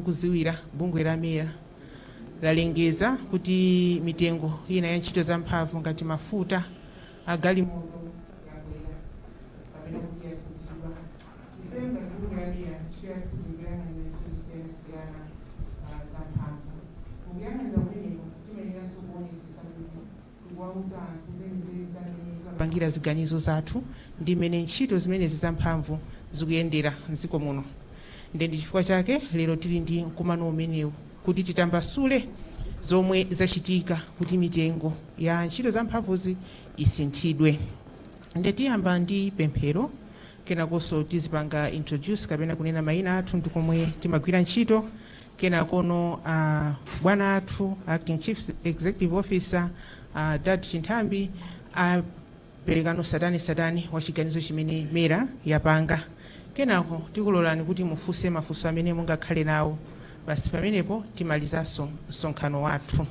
Mukuziwira, bungwe la MERA lalengeza kuti mitengo ina ya ntchito za mphamvu ngati mafuta agalimoto yakwera kapena kuti yasinthidwa. Ife ngati bungwe la MERA, ntchito yathu ndikuyang'anira ntchito zosiyanasiyana za mphamvu. Mukuyang'anira kumeneko, timayeneranso kuonesesa kuti tikuwauza anthu zenizeni zamene timapangira ziganizo zathu ndi mmene ntchito zimenezi zamphamvu zikuyendera mdziko muno. Nde ndi chifukwa chake lero tili ndi mkumano umenewu, kuti titambasule zomwe zachitika kuti mitengo ya ntchito zamphamvuzi isinthidwe. Nde tiyamba ndi pemphero, kenakonso tizipanga introduce kapena kunena mayina athu ndi komwe timagwira ntchito. Kenakono bwana athu, Acting Chief Executive Officer, Dad Chinthambi, aperekano tsatanetsatane wa chiganizo chimene MERA yapanga. Kenako tikulolani kuti mufunse mafunso amene mungakhale nawo. Basi, pamenepo timalizanso msonkhano wathu.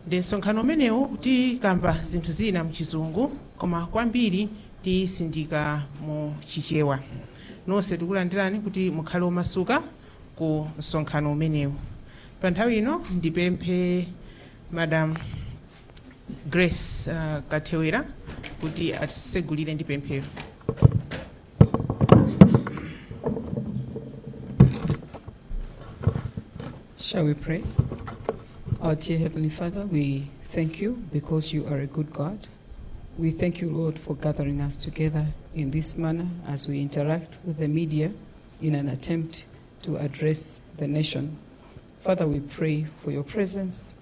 Ndi msonkhano umenewu tikamba zinthu zina mchizungu, koma kwambiri tisindika mu Chichewa. Nonse tikulandirani kuti mukhale omasuka ku msonkhano umenewu. Pa nthawi ino ndipemphe Madam Grace Kathewera kuti atisegulire ndi pemphero. Shall we pray? Our dear Heavenly Father, we thank you because you are a good God. We thank you, Lord, for gathering us together in this manner as we interact with the media in an attempt to address the nation. Father, we pray for your presence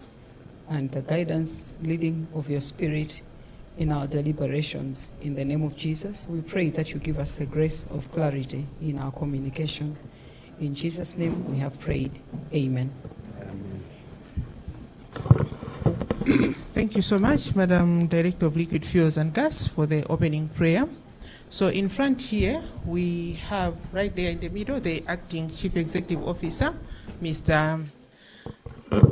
and the guidance, leading of your Spirit in our deliberations. In the name of Jesus, we pray that you give us the grace of clarity in our communication. In Jesus' name we have prayed. Amen. Amen. Thank you so much, Madam Director of Liquid Fuels and Gas, for the opening prayer. So in front here, we have right there in the middle, the Acting Chief Executive Officer, Mr.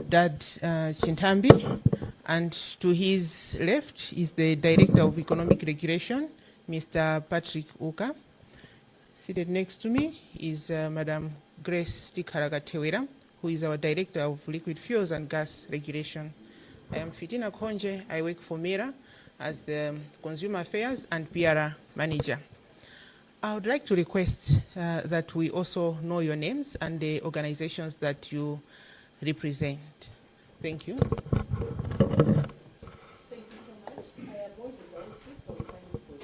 Dad Chinthambi, and to his left is the Director of Economic Regulation, Mr. Patrick Uka. Seated next to me is Madam Grace Tikhala Kathewera, who is our Director of Liquid Fuels and Gas Regulation. I am Fitina Khonje. I work for MERA as the Consumer Affairs and PR Manager. I would like to request that we also know your names and the organizations that you represent. Thank you. Thank you so much. I am Moses Dausi from Times Group.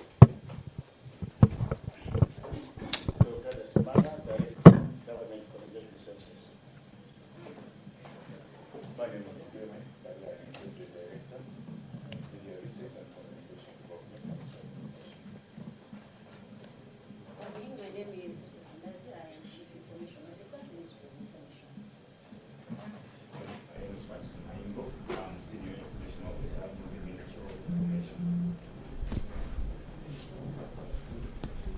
Dr. Simana, Director, Government Communication Services. My name is Clement Dagla, Executive Director, Media Research and Communication Development Council. Morning, my name is Mrs. Anazi. I am Chief Information Officer, Ministry of Information. My name is Francis Maingo. I'm Senior Information Officer from the Ministry of Information.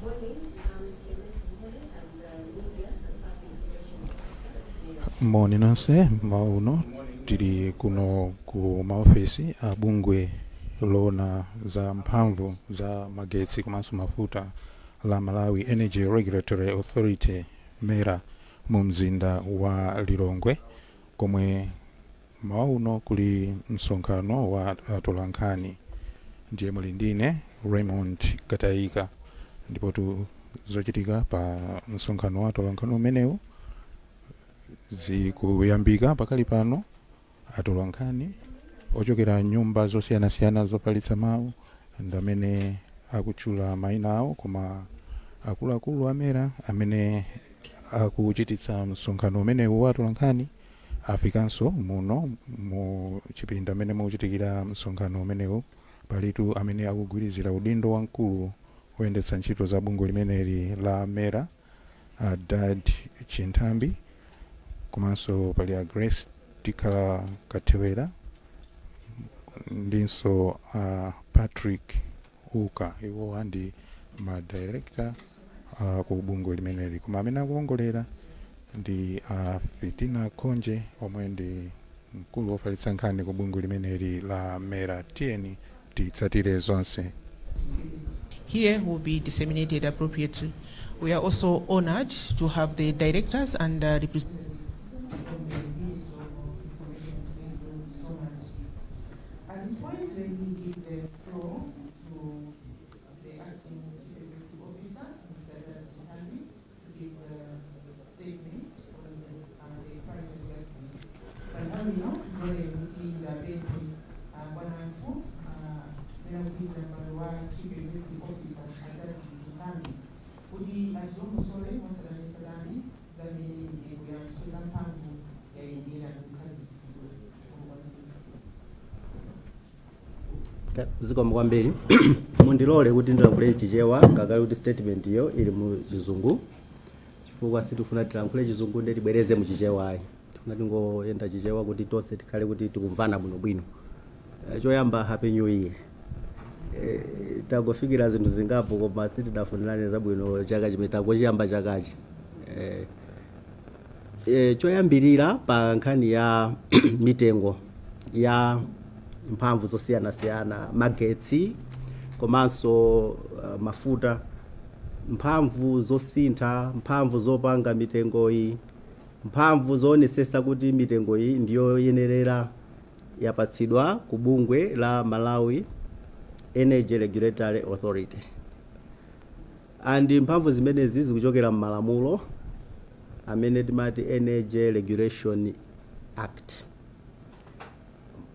Good morning, I'm James Muhore. I'm the Media and Public Relations Officer. Moni nonse. Mauno tili kuno ku maofesi a bungwe loona za mphamvu za magetsi komanso mafuta la Malawi Energy Regulatory Authority, MERA, mu mzinda wa Lilongwe, komwe mawa uno kuli msonkhano wa atolankhani. Ndiye muli ndine Raymond Katayika, ndipo tu zochitika pa msonkhano wa atolankhani umenewu zikuyambika pakali pano. Atolankhani ochokera nyumba zosiyanasiyana zofalitsa mawu ndi amene akutchula mayina awo, koma akuluakulu a MERA amene akuchititsa msonkhano umenewu wa atolankhani afikanso muno mu chipinda amene mukuchitikira msonkhano umenewu. Palitu amene akugwirizira udindo wamkulu woyendetsa ntchito za bungwe limeneli la MERA, a Dad Chinthambi, komanso pali a Grace Tikhala Kathewera ndinso a Patrick Uka. Iwowa ndi ma director ku bungwe limeneli, koma amene akuongolera ndi a Fitina Khonje, omwe ndi mkulu wofalitsa nkhani ku bungwe limeneli la MERA. Tiyeni titsatire zonse. Here will be disseminated appropriately. We are also honored to have the directors and representatives Let me give the floor to the acting chief executive officer, Mr. Nthambi, to give a statement on the price adjustment. Panthawi ino ndilole kuti ndapemphe bwana anthu amene akugwirizana mpando wa chief executive officer, a David Nthambi, kuti atilongosole mwatsatanetsatane za mmene mitengo ya ntchito za mphamvu yayendera ndi kukhazikitsidwa. Zikomo kwambiri. Zikomo kwambiri. Mundilole kuti ndilankhule Chichewa ngakhale kuti statement iyo ili mu Chizungu, chifukwa sitifuna tilankhule Chizungu ndi tibwereze mu Chichewayi. Tifuna tingoyenda Chichewa kuti tonse tikhale kuti tikumvana bwinobwino. Choyamba, happy new year. Tangofikira zinthu zingapo koma sitidafunirane zabwino chaka chimene tangochiyamba chakachi. Choyambirira, pa nkhani ya mitengo ya mphamvu zosiyanasiyana, magetsi komanso mafuta, mphamvu zosintha, mphamvu zopanga mitengoyi, mphamvu zoonesesa kuti mitengoyi ndiyoyenerera, yapatsidwa ku bungwe la Malawi Energy Regulatory Authority, and mphamvu zimenezi zikuchokera m'malamulo amene timati Energy Regulation Act.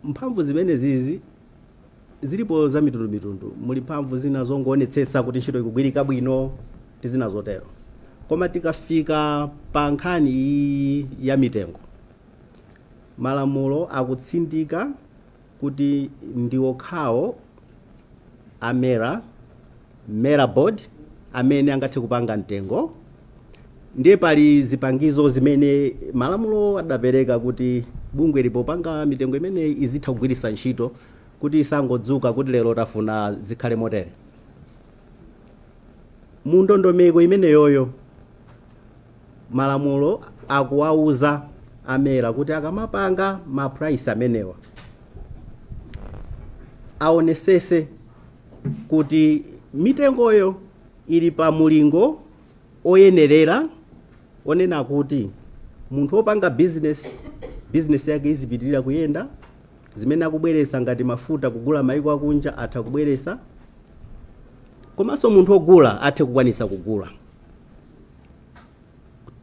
Mphamvu zimenezizi zilipo za mitundumitundu. Muli mphamvu zina zongoonetsetsa kuti ntchito ikugwirika bwino ndi zina zotero, koma tikafika pa nkhani iyi ya mitengo, malamulo akutsindika kuti ndi okhawo a MERA, MERA board, amene angathe kupanga mtengo. Ndiye pali zipangizo zimene malamulo adapereka kuti bungwe lipopanga mitengo imeneyi izitha kugwiritsa ntchito, kuti isangodzuka kuti lero tafuna zikhale motere. Mu ndondomeko imeneyoyo, malamulo akuwauza a MERA kuti akamapanga ma price amenewa aonesese kuti mitengoyo ili pa mulingo oyenerera, onena kuti munthu wopanga business, business yake izipitirira kuyenda, zimene akubweretsa ngati mafuta kugula maiko akunja atha kubweretsa, komanso munthu wogula athe kukwanisa kugula,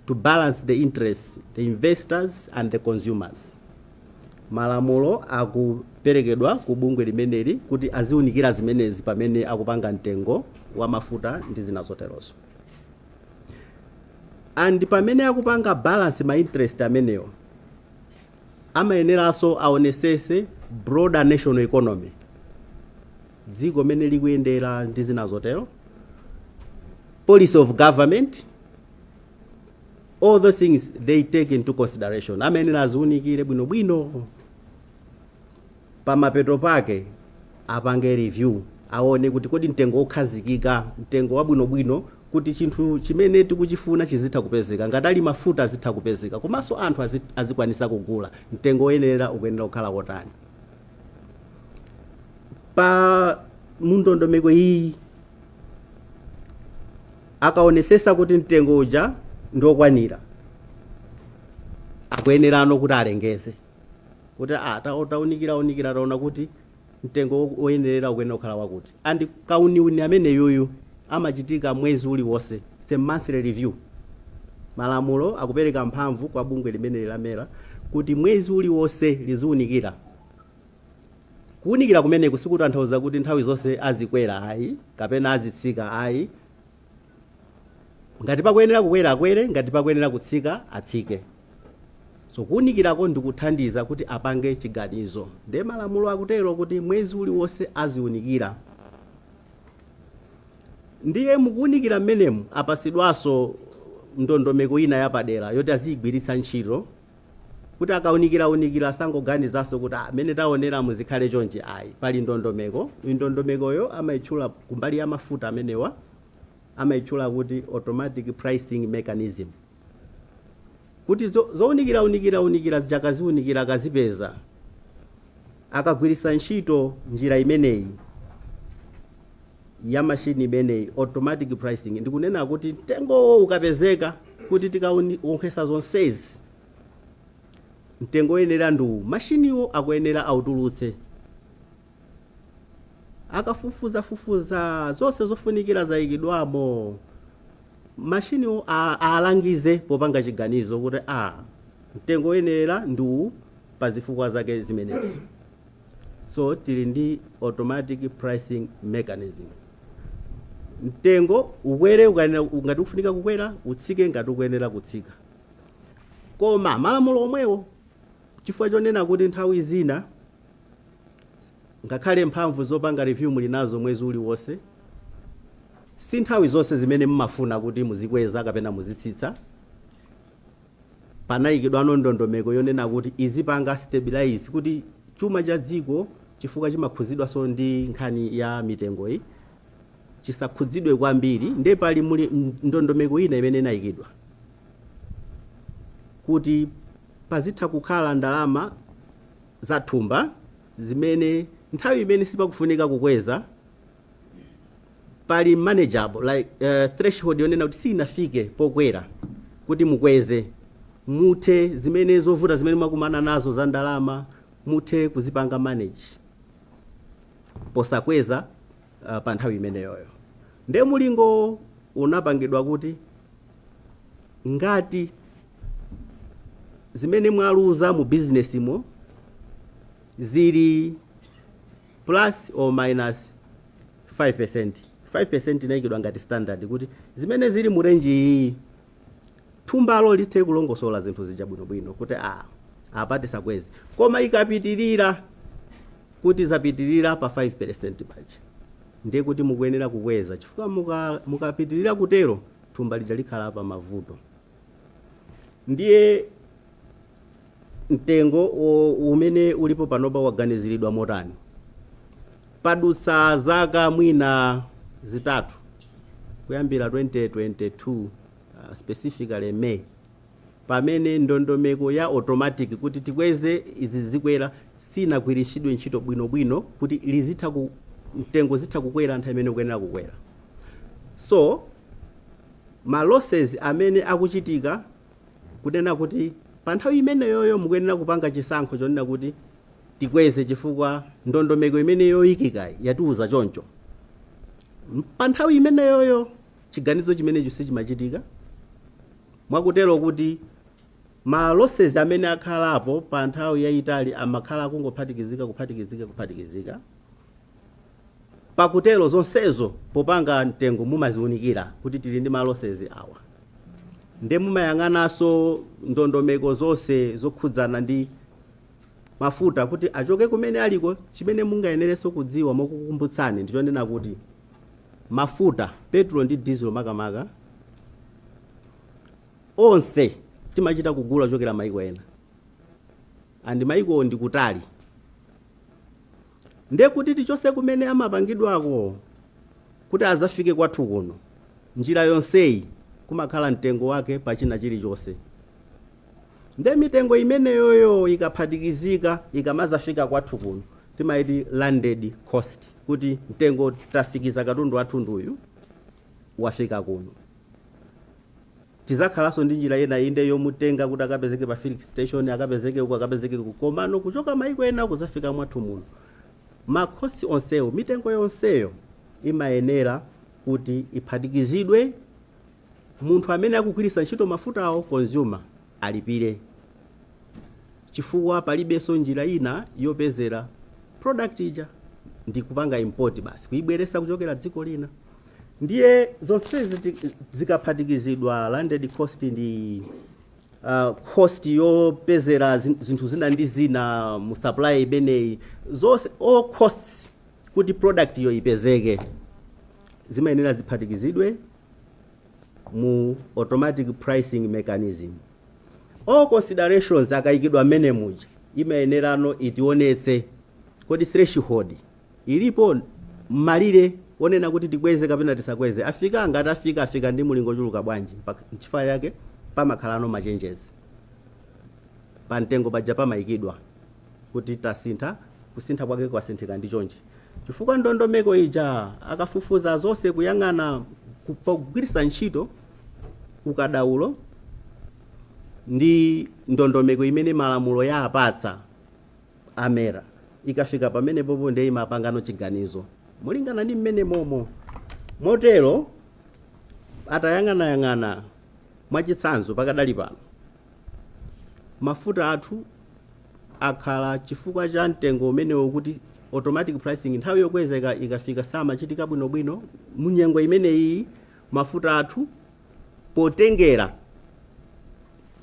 to balance the interests, the investors and the consumers. Malamulo akuperekedwa ku bungwe limeneli kuti aziunikira zimenezi pamene akupanga mtengo wa mafuta ndi zina zoterozo. And pamene akupanga balance ma interest amenewo, amayeneranso aonesese broader national economy, dziko mene likuyendera ndi zina zotero, policy of government. All those things they take into consideration. Amayenera aziunikire bwinobwino. Pamapeto pake apange review, aone kuti kodi mtengo wokhazikika, mtengo wabwinobwino kuti chinthu chimene tikuchifuna chizitha kupezeka, ngati ali mafuta azitha kupezeka, komanso anthu azikwanisa kugula, mtengo woyenera ukuyenera kukhala wotani? Pa mundondomeko iyi, akaonesesa kuti mtengo uja ndiokwanira, akuyenerano kuti alengeze kuti ah, taunikira unikira, taona kuti mtengo woyenerera ukuyenera kukhala wakuti. And kauniuni amene yuyu amachitika mwezi uliwonse. It's a monthly review. Malamulo akupereka mphamvu kwa bungwe limene la MERA kuti mwezi uliwonse liziunikira. Kuwunikira kumeneku sikutanthauza kuti nthawi zonse azikwera, ayi, kapena azitsika, ayi. Ngati pakuyenera kukwera, akwere; ngati pakuyenera kutsika, atsike. So kuwunikirako ndikuthandiza kuti apange chiganizo. Ndiye malamulo akutero kuti mwezi uliwonse aziwunikira. Ndiye mukuwunikira mmenemu apasidwanso ndondomeko ina yapadera yoti aziyigwiritsa ntchito, kuti akaunikira unikira asangoganizanso kuti ah, mmene taonera muzikhale chonchi, ayi. Pali ndondomeko. Ndondomekoyo amayitchula, kumbali ya mafuta amenewa, amayitchula kuti automatic pricing mechanism, kuti zowunikira unikira unikira zichakaziunikira, akazipeza, akagwiritsa ntchito njira imeneyi ya mashini imeneyi, automatic pricing, ndikunena kuti mtengowo ukapezeka kuti tikaonkhesa zonsezi mtengo woyenera ndiwu, mashiniwo akuyenera autulutse. Akafufuzafufuza zonse zofunikira zayikidwamo, mashiniwo alangize popanga chiganizo kuti a mtengo woyenera ndi uwu pa zifukwa zake zimenezi. So tili ndi automatic pricing mechanism: mtengo ukwere ngati ukufunika kukwera, utsike ngati ukuyenera kutsika. Koma malamulo omwewo, chifukwa chonena kuti nthawi zina ngakhale mphamvu zopanga review muli nazo mwezi uliwonse, si nthawi zonse zimene mumafuna kuti muzikweza kapena muzitsitsa. Panayikidwano ndondomeko yonena kuti izipanga stabilize kuti chuma cha dziko, chifukwa chimakhuzidwanso ndi nkhani ya mitengo iyi, chisakhudzidwe kwambiri. Ndiye pali muli ndondomeko ina imene inayikidwa kuti pazitha kukhala ndalama zathumba zimene nthawi imene sipakufunika kukweza pali manageable, like threshold yonena kuti sinafike pokwera kuti mukweze, muthe zimene zovuta zimene mwakumana nazo za ndalama muthe kuzipanga manage posakweza pa nthawi imeneyoyo. Nde mulingo unapangidwa kuti ngati zimene mwaluza mu business mo zili plus or minus 5%. 5% inayikidwa ngati standard kuti zimene zili mu range iyi, thumbalo lithe kulongosola zinthu zija bwinobwino kuti a apa tisakweze. Koma ikapitirira kuti zapitirira pa 5% paja, ndiye kuti mukuyenera kukweza, chifukwa mukapitirira kutero thumba lija likhala pa mavuto. Ndiye mtengo umene ulipo panopa waganiziridwa motani? Padutsa zaka mwina 3 kuyambira 2022, specifically May, pamene ndondomeko ya automatic kuti tikweze izi zikwera sinagwiritsidwe ntchito bwinobwino kuti lizitha ku mtengo zitha kukwera nthawi imene ukuyenera kukwera. So ma losses amene akuchitika, kunena kuti pa nthawi imeneyoyo mukuyenera kupanga chisankho chonena kuti tikweze chifukwa ndondomeko imene yoyikikayi yatiuza choncho, pa nthawi imeneyoyo chiganizo chimenecho sichimachitika. Mwakutero kuti ma losses amene akhalapo pa nthawi yayitali amakhala akungophatikizika, kuphatikizika, kuphatikizika. Pakutero zonsezo popanga mtengo mumaziunikira kuti tili ndi ma losses awa. Nde mumayang'ananso ndondomeko zonse zokhudzana ndi mafuta kuti achoke kumene aliko. Chimene mungayenerenso kudziwa mokukumbutsani ndichonena kuti mafuta, petrol ndi diesel makamaka, onse timachita kugula kuchokera maiko ena, and maiko ndi kutali. Ndiye kuti tichose kumene amapangidwako kuti azafike kwathu kuno, njira yonseyi kumakhala mtengo wake pa china chilichonse. Nde mitengo imeneyoyo ikaphatikizika, ikamazafika kwathu kuno, timaiti landed cost, kuti mtengo tafikiza katundu wathu nduyu wafika kuno. Tizakhalanso ndi njira ina inde yomutenga kuti akapezeke pa filling station, akapezeke uku, akapezeke uku, komano kuchoka maiko ena kuzafika mwathu muno, ma costs onsewo, mitengo yonseyo imayenera kuti iphatikizidwe, munthu amene akugwiritsa ntchito mafutawo, consumer, alipire, chifukwa palibenso njira ina yopezera product ija, ndi kupanga import basi, kuyibweretsa kuchokera dziko lina. Ndiye zonsezi zikaphatikizidwa, landed cost ndi cost yopezera zinthu zina ndi zina mu supply imeneyi, zonse, all costs kuti product iyo ipezeke, zimayenera ziphatikizidwe mu automatic pricing mechanism. All considerations akayikidwa mmene muja, imayenerano itionetse kodi threshold ilipo, malire onena kuti tikweze kapena tisakweze afika. Ngati afika, afika ndi mulingo ochuluka bwanji? Nchifukwa yake pamakhalano ma changes pa mtengo paja, pamayikidwa kuti tasintha, kusintha kwake kwasinthika ndi chonchi, chifukwa ndondomeko ija akafufuza zonse kuyang'ana pogwiritsa ntchito ukadaulo ndi ndondomeko imene malamulo yapatsa a MERA, ikafika pamenepopo ndiye imapangano chiganizo. Molingana ndi mmene momo. Motero atayang'anayang'ana, mwachitsanzo, pakadali pano mafuta athu akhala, chifukwa cha mtengo umenewo kuti automatic pricing nthawi yokwezeka ikafika samachitika bwinobwino, munyengo imeneyi mafuta athu potengera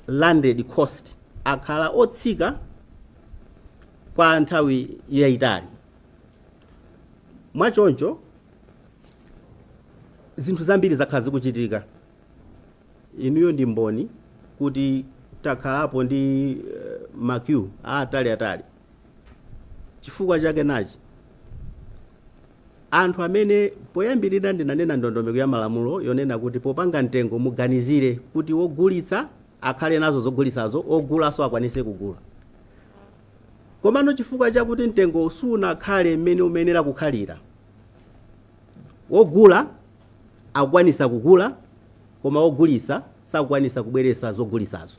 landed cost akhala otsika kwa nthawi yayitali. Mwachoncho zinthu zambiri zakhala zikuchitika. Inuyo ndi mboni kuti takhalapo ndi ma queue atali atali. Chifukwa chake nachi: anthu amene poyambirira ndinanena ndondomeko ya malamulo yonena kuti popanga mtengo muganizire kuti wogulitsa akhale nazo zogulitsazo, ogulanso akwanise kugula. Komano chifukwa chakuti mtengo sunakhale mmene umayenera kukhalira, wogula akukwanisa kugula koma wogulitsa sakukwanisa kubweretsa zogulitsazo.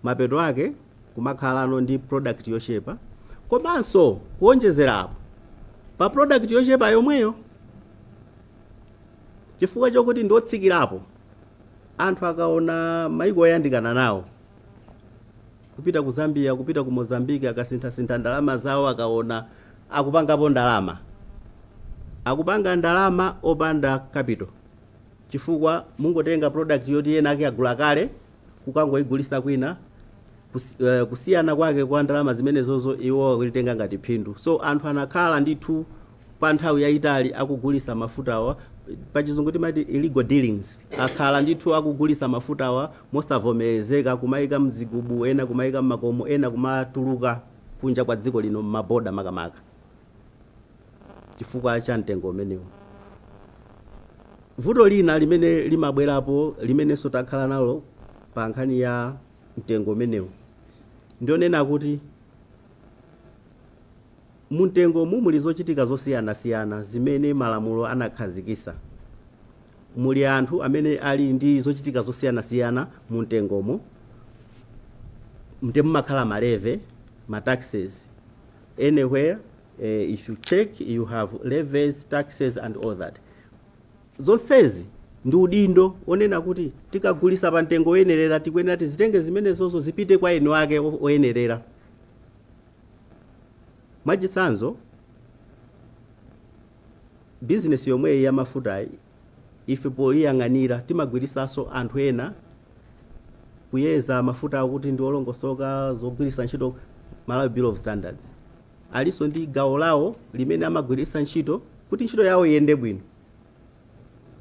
Mapeto ake kumakhalano ndi product yochepa, komanso kuonjezera apo pa product yochepa yomweyo, chifukwa chokuti ndiotsikirapo, anthu akaona maiko oyandikana nawo, kupita ku Zambia, kupita ku Mozambique, akasinthasintha ndalama zawo, akaona akupangapo ndalama, akupanga ndalama opanda capital, chifukwa mungotenga product yoti ena ake agula kale kukangoigulisa kwina, kusiyana kwake kwa ndalama zimenezozo iwo akulitenga ngati phindu. So anthu anakhala ndithu pa nthawi yayitali akugulisa mafutawa, pachizungu timati illegal dealings. Akhala ndithu akugulisa mafutawa mosavomerezeka, kumayika mzigubu, ena kumayika mmakomo, ena kumatuluka kunja kwa dziko lino, mmaboda makamaka, chifukwa cha mtengo umenewu. Vuto lina limene limabwerapo, limenenso takhala nalo pa nkhani ya mtengo umenewu, ndionena kuti mumtengo muli zochitika zosiyanasiyana zimene malamulo anakhazikisa. Muli anthu amene ali ndi zochitika zosiyanasiyana mu mtengomo, nde mumakhala ma levy, ma taxes. Anywhere if you check, you have levies, taxes and all that. Zonsezi ndi udindo onena kuti tikagulisa pa mtengo woyenerera, tikuyenera tizitenge zimenezozo zipite kwa eni wake oyenerera. Mwachitsanzo, bizinesi yomweyi ya mafutayi, ife poyiyang'anira timagwirisanso anthu ena kuyeza mafuta akuti ndi olongosoka, zogwiritsa ntchito. Malawi Bureau of Standards alinso ndi gawo lawo limene amagwiritsa ntchito kuti ntchito yawo iyende bwino.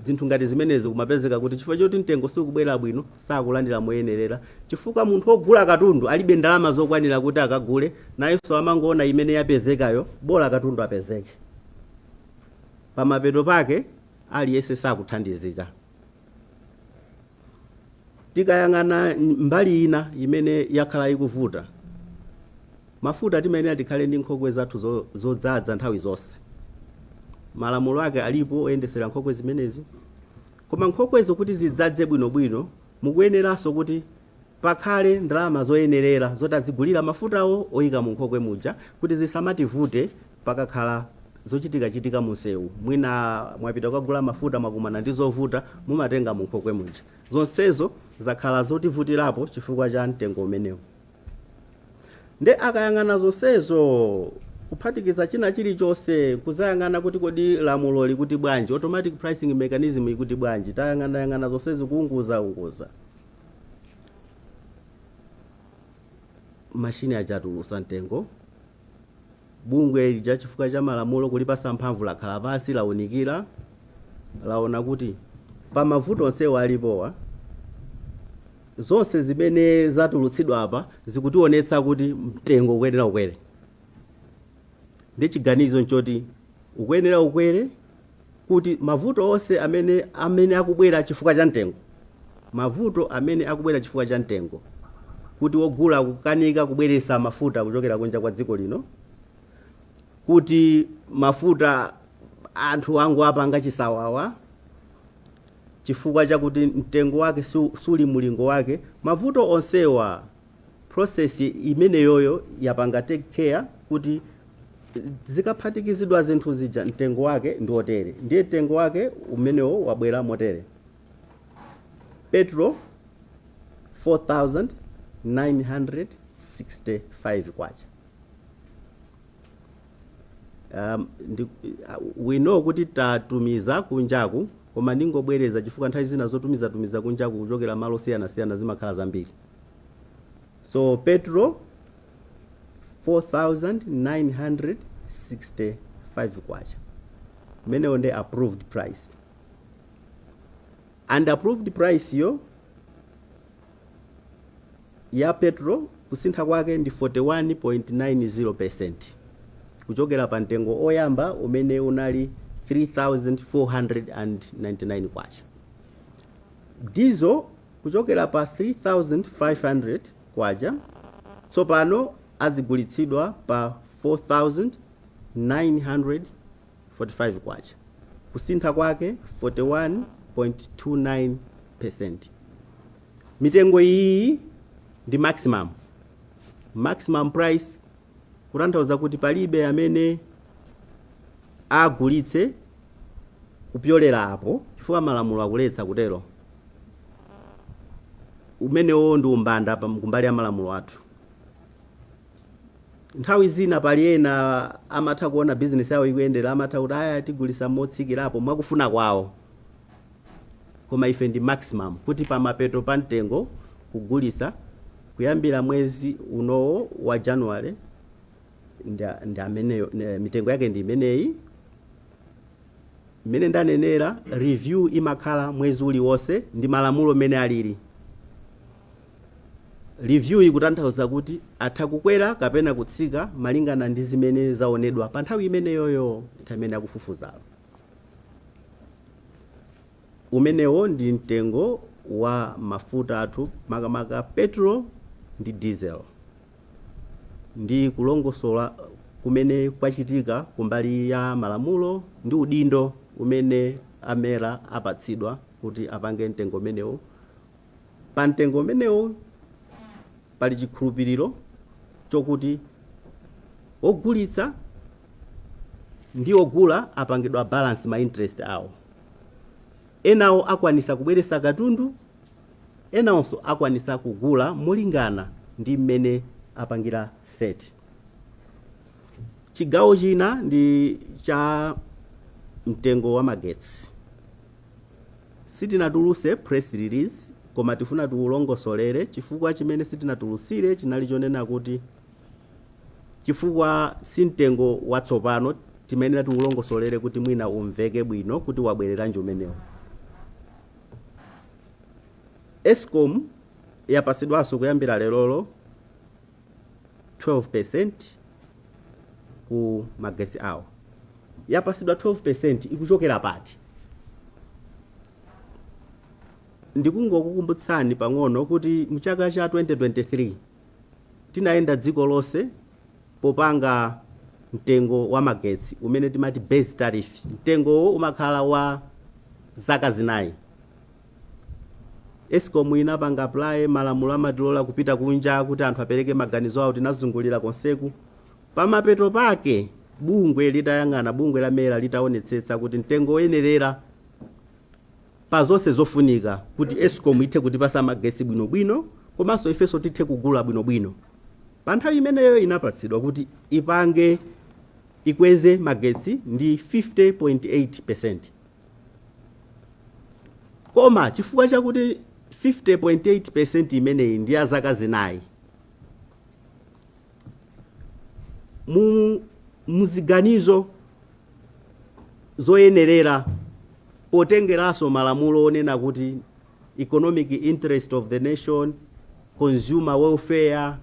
Zinthu ngati zimenezi kumapezeka kuti chifukwa choti mtengo sikubwera bwino, sakulandira moyenerera, chifukwa munthu wogula katundu alibe ndalama zokwanira kuti akagule, nayenso amangoona imene yapezekayo, bola katundu apezeke. Pamapeto pake aliyense sakuthandizika. Tikayang'ana mbali ina imene yakhala ikuvuta, mafuta timayenera tikhale ndi nkhokwe zathu zodzadza nthawi zonse. Malamulo ake alipo oyendesera nkhokwe zimenezi, koma nkhokwezo kuti zidzadze bwinobwino, mukuyeneranso kuti pakhale ndalama zoyenerera zoti azigulira mafutawo oyika mu nkhokwe muja, kuti zisamativute pakakhala zochitikachitika munsewu. Mwina mwapita kukagula mafuta, mwakumana ndi zovuta, mumatenga mu nkhokwe muja. Zonsezo zakhala zotivutirapo chifukwa cha mtengo umenewu. Nde akayang'ana zonsezo, kuphatikiza china chilichonse, kuzayang'ana kuti kodi lamulo likuti bwanji, automatic pricing mechanism ikuti bwanji, tayang'anayang'ana zonsezi, kuunguzaunguza, mashini achatulusa mtengo. Bungwe lija, chifukwa cha malamulo kulipasa mphamvu, lakhala pasi, launikira, laona kuti pa mavuto onsewo alipowa, zonse zimene zatulutsidwa apa zikutionetsa kuti mtengo ukuyenera ukwere. Ndi chiganizo nchoti ukuyenera ukwere kuti mavuto onse amene akubwera chifukwa cha mtengo, mavuto amene akubwera chifukwa cha mtengo, kuti wogula kukanika kubweresa mafuta kuchokera kunja kwa dziko lino, kuti mafuta anthu angu apanga chisawawa chifukwa chakuti mtengo wake suli mulingo wake, mavuto onsewa, process imeneyoyo yapanga take care kuti Zikaphatikizidwa zinthu zija, mtengo wake ndi otere. Ndiye mtengo wake umenewo wabwera motere: petrol 4965 kwacha. We know kuti tatumiza kunjaku, koma ndingobwereza chifukwa nthawi zina zotumizatumiza kunjaku kuchokera malo osiyanasiyana zimakhala zambiri. So petrol 4965 kwacha, umenewo ndi approved price, and approved price yo ya petrol kusintha kwake ndi 41.90% kuchokera pa mtengo oyamba umene unali 3499 kwacha. Diesel kuchokera pa 3500 kwacha tsopano azigulitsidwa pa 4945 kwacha, kusintha kwake 41.29%. Mitengo iyi ndi maximum price, kutanthauza kuti palibe amene agulitse kupyolera apo chifukwa malamulo akuletsa kutero. Umenewo ndi umbanda pa kumbali ya malamulo athu. Nthawi zina pali ena amatha kuona bizinesi yawo ikuyendera, amatha kuti aya, tigulisa motsikirapo mwakufuna kwawo, koma ife ndi maximum kuti pamapeto pa mtengo kugulisa kuyambira mwezi unowo wa January ndi ameneyo. Mitengo yake ndi imeneyi mmene ndanenera. Review imakhala mwezi uliwonse ndi malamulo mmene alili. Review ikutanthauza kuti atha kukwera kapena kutsika malingana ndi zimene zaonedwa pa nthawi imeneyoyo, nthawi imene akufufuzayo. Umenewo ndi mtengo wa mafuta athu, makamaka petrol ndi diesel, ndi kulongosola kumene kwachitika kumbali ya malamulo ndi udindo umene a MERA apatsidwa kuti apange mtengo umenewo. Pa mtengo umenewo pali chikhulupiriro chokuti ogulitsa ndi ogula apangidwa balance ma interest awo. Enawo akwanisa kubweretsa katundu, enawonso akwanisa kugula molingana ndi mmene apangira set. Chigawo china ndi cha mtengo wa magetsi. Sitinatuluse press release, koma tifuna tiulongosolere. Chifukwa chimene sitinatulusire chinali chonena kuti chifukwa si mtengo watsopano, timayenera tiulongosolere kuti mwina umveke bwino kuti wabwereranji umenewo. ESCOM yapasidwanso kuyambira lerolo 12% ku magetsi awo. Yapasidwa 12% ikuchokera pati? Ndikungokukumbutsani pang'ono kuti mchaka cha 2023 tinayenda dziko lonse popanga mtengo wa magetsi umene timati base tariff. Mtengowo umakhala wa zaka 4. ESCOM inapanga apply, malamulo amatilola kupita kunja kuti anthu apereke maganizo awo. Tinazungulira konseku. Pamapeto pake bungwe litayang'ana, bungwe la MERA litaonetsetsa kuti mtengo woyenerera pa zonse zofunika kuti ESCOM ithe kutipasa magetsi bwinobwino komanso ifenso tithe kugula bwinobwino, pa nthawi imeneyo inapatsidwa kuti ipange ikweze magetsi ndi 50.8. Koma chifukwa chakuti 50.8 imeneyi ndi ya zaka 4, mu muziganizo zoyenerera potengeranso malamulo onena kuti economic interest of the nation, consumer welfare,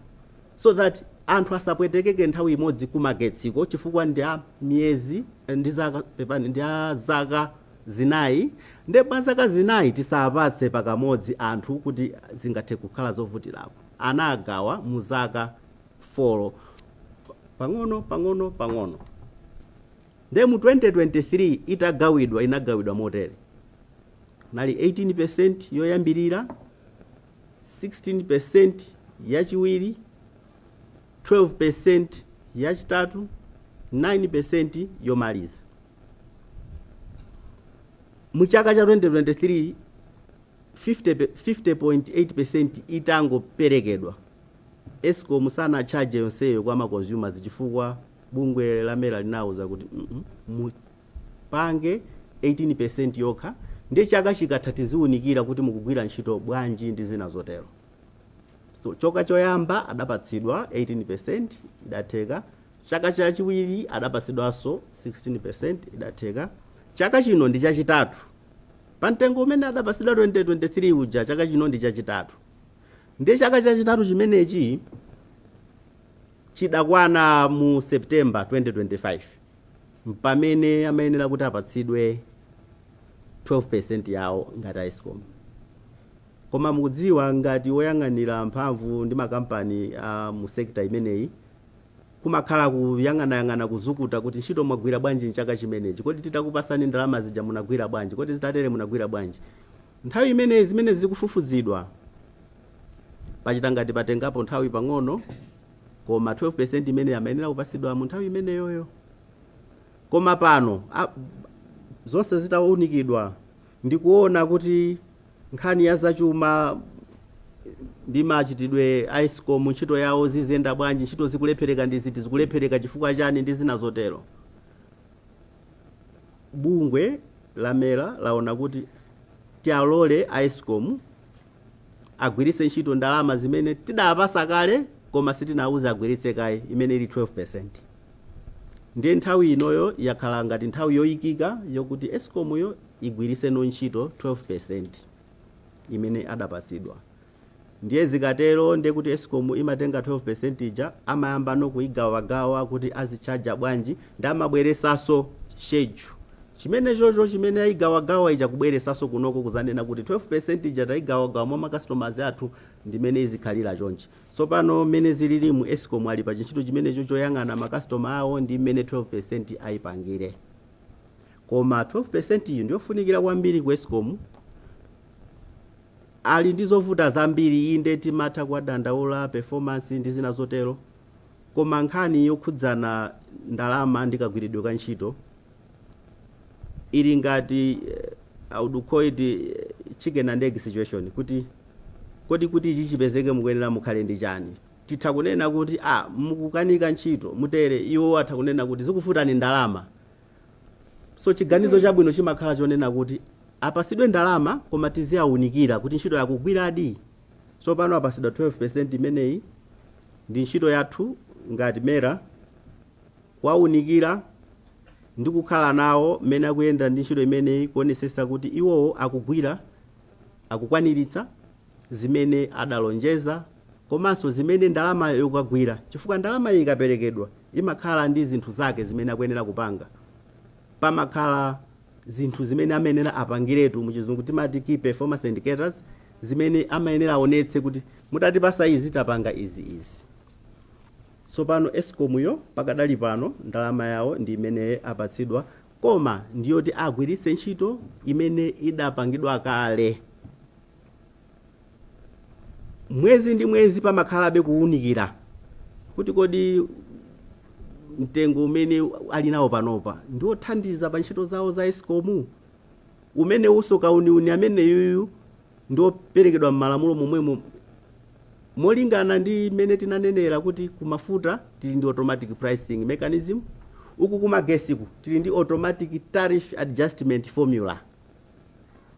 so that anthu asapwetekeke nthawi imodzi kumagetsiko chifukwa ndi a miyezi, ndi zaka, pepani, ndi a zaka 4. Nde pa zaka 4 tisapatse pakamodzi anthu kuti zingathe kukhala zovutirapo. Anagawa mu zaka 4, pang'ono pang'ono pang'ono. Nde mu 2023 itagawidwa, inagawidwa motere: nali 18% yoyambirira, 16% yachiwiri, 12% yachitatu. 9% yomaliza. Mu chaka cha 2023, 50.8% itangoperekedwa, ESCOM sanachaje yonseyo kwa ma consumers chifukwa bungwe la MERA linawuza kuti mupange 18% yokha, ndiye chaka chikatha tiziwunikira kuti mukugwira ntchito bwanji ndi zina zotero. So chaka choyamba adapatsidwa 18%, idatheka. Chaka chachiwiri adapatsidwanso 16%, idatheka. Chaka chino ndi chachitatu pa mtengo umene adapatsidwa 2023 uja. Chaka chino ndi chachitatu, ndiye chaka chachitatu chimenechi chidakwana mu September 2025, pamene amayenera kuti apatsidwe 12% yawo ngati ESCOM. Koma mukudziwa, ngati woyang'anira mphamvu ndi makampani a mu sector imeneyi, kumakhala kuyang'anayang'ana, kuzukuta kuti ntchito mwagwira bwanji mchaka chimenechi, kodi titakupasani ndalama zija munagwira bwanji, kodi zitatere munagwira bwanji. Nthawi imeneyi zimene zikufufuzidwa pachita ngati patengapo nthawi pang'ono, koma 12% imene amayenera kupasidwa mu nthawi imeneyoyo. Koma pano zonse zitawunikidwa ndikuona kuti nkhani ya zachuma ndi machitidwe a ESCOM, ntchito yawo ziziyenda bwanji, ntchito zikulephereka ndi ziti, zikulephereka chifukwa chani ndi zina zotero, bungwe la MERA laona kuti tialole a ESCOM agwiritse ntchito ndalama zimene tidapasa kale koma sitinawuze agwiritse kaye, imene ili 12%. Ndiye nthawi inoyo yakhala ngati nthawi yoyikika yokuti ESCOM yo igwiritse ntchito 12% imene adapatsidwa. Ndiye zikatero, ndiye kuti ESCOM imatenga 12% ija, amayamba no kuigawagawa kuti azichaja bwanji, ndi amabweresanso schedule chimene chocho chimene ayigawagawa ija, kubweresanso kunoko kuzanena kuti 12% ija tayigawagawa mwa ma customers athu, ndimene izikhalira chonchi. So pano mmene zilili mu ESCOM, ali pa chintchito chimenecho choyang'ana ma customer awo ndi mmene 12% ayipangire. Koma 12% iyi ndiyofunikira kwambiri ku ESCOM. Ali ndi zovuta zambiri, inde, timatha kuwadandaula performance ndi zina zotero, koma nkhani yokhudzana ndalama ndi kagwiridwe ka ntchito ili ngati I would call it chicken and egg situation, kuti kodi kuti ichi chipezeke mukuyenera mukhale ndi chani? Titha kunena kuti ah, mukukanika ntchito mutere, iwo atha kunena kuti zikufutani ndalama. So chiganizo chabwino chimakhala chonena kuti apasidwe ndalama koma tiziyawunikira kuti ntchito yakugwiradi. So pano apasidwa 12% imeneyi, ndi ntchito yathu ngati MERA kuwawunikira ndi kukhala nawo mmene akuyenda ndi ntchito imeneyi, kuonesesa kuti iwowo akugwira, akukwaniritsa zimene adalonjeza komanso zimene ndalama yokagwira, chifukwa ndalama iyi ikaperekedwa imakhala ndi zinthu zake zimene akuyenera kupanga. Pamakhala zinthu zimene amayenera apangiretu, muchizungu timati key performance indicators, zimene amayenera aonetse kuti mutatipasa izi tapanga izi izi. So pano ESCOM yo pakadali pano ndalama yawo ndi imene apatsidwa, koma ndiyoti agwiritse ntchito imene idapangidwa kale. Mwezi ndi mwezi pamakhalabe kuwunikira kuti kodi mtengo umene ali nawo panopa ndiwothandiza pa ntchito zawo za ESCOM, umene uso kauniuni ameneyuyu ndioperekedwa m'malamulo momwemo, molingana ndi mmene tinanenera kuti kumafuta tili ndi automatic pricing mechanism, uku kumagesiku tili ndi automatic tariff adjustment formula,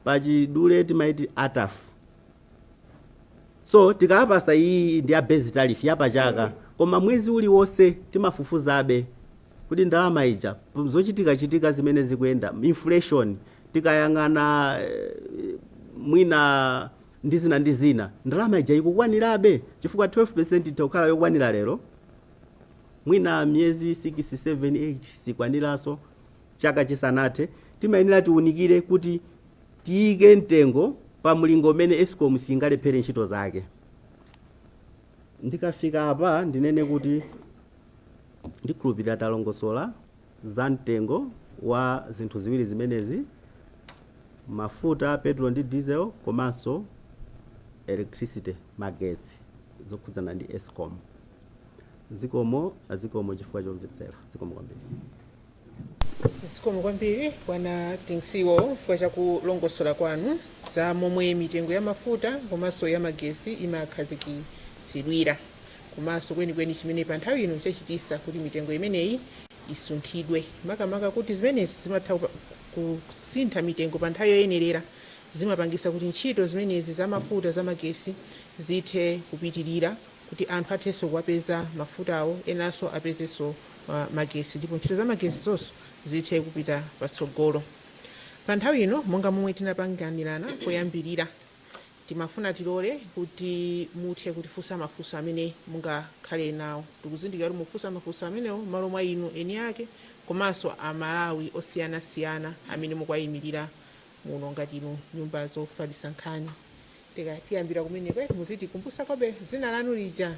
pachidule timaiti ATAF. So tikapasa iyi ndi ya base tariff yapachaka, koma mwezi uliwonse timafufuzabe kuti ndalama ija, zochitikachitika zimene zikuyenda, inflation tikayang'ana, mwina ndi zina ndi zina, ndalama ija ikukwanirabe, chifukwa 12% itha kukhala yokwanira lero, mwina miyezi 6, 7, 8 sikwaniranso. Chaka chisanathe timayenera tiunikire kuti tiyike mtengo pa mlingo umene ESCOM singalephere ntchito zake. Ndikafika apa ndinene kuti ndikhulupirira talongosola za mtengo wa zinthu ziwiri zimenezi, mafuta, petrol ndi diesel, komanso electricity, magetsi, zokhudzana ndi ESCOM. Zikomo, zikomo chifukwa chomvetsera. Zikomo kwambiri. Zikomo kwambiri, bwana Acting CEO, chifukwa chakulongosola kwanu za momwe mitengo ya mafuta komanso ya magesi imakhazikitsidwira, komanso kwenikweni chimene pa nthawi ino chachitisa kuti mitengo imeneyi isunthidwe, makamaka kuti zimenezi zimatha kusintha mitengo pa nthawi yoyenerera, zimapangisa kuti ntchito zimenezi za mafuta, za magesi zithe kupitirira, kuti anthu athenso kuwapeza mafutawo, enanso apezenso magesi, ndipo ntchito za magesi zonso zithe kupita patsogolo. Pa nthawi ino, monga momwe tinapanganirana poyambirira, timafuna tilole kuti muthe kutifunsa mafunso amene mungakhale nawo. Tikuzindikira kuti mufunsa mafunso amenewo m'malo mwa inu eni ake komanso Amalawi osiyanasiyana amene mukuwayimirira muno ngati inu nyumba zofalitsa nkhani. Tikatiyambira kumeneko, muzitikumbusa kobe dzina lanu lija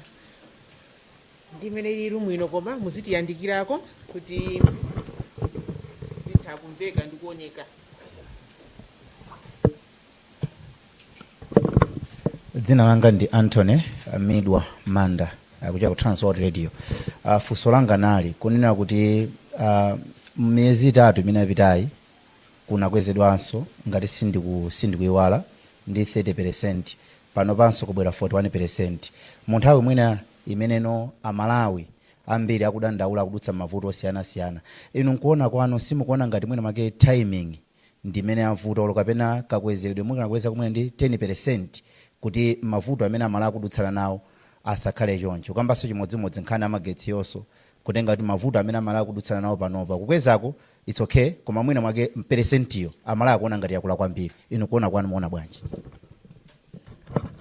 ndimene lili mwino, koma muzitiyandikirako kuti zitha kumveka ndi kuoneka. Dzina langa ndi Anthony Midwa Manda, kuchoka ku Transworld Radio. Funso langa nali kunena kuti miyezi 3 imene yapitayi kunakwezedwanso, ngati sindikuiwala, ndi 30%. Pano panso kubwera 41% mu nthawi mwina imeneno Amalawi ambiri akudandaula, akudutsa mavuto osiyanasiyana. Inu nkuona kwanu, simukuona ngati mwina make timing ndimene avuta, olo kapena kakwezedwe mukanakweza kumwene ndi 10% kuti mavuto amene Amalawi akudutsana nawo asakhale choncho? Kambanso chimodzimodzi nkhani amagetsi yonso, kutenga kuti mavuto amene Amalawi akudutsana nawo panopa, kukwezako it's okay, koma mwina mwake peresentiyo Amalawi akuona ngati yakula kwambiri. Inu kuona kwanu muona bwanji?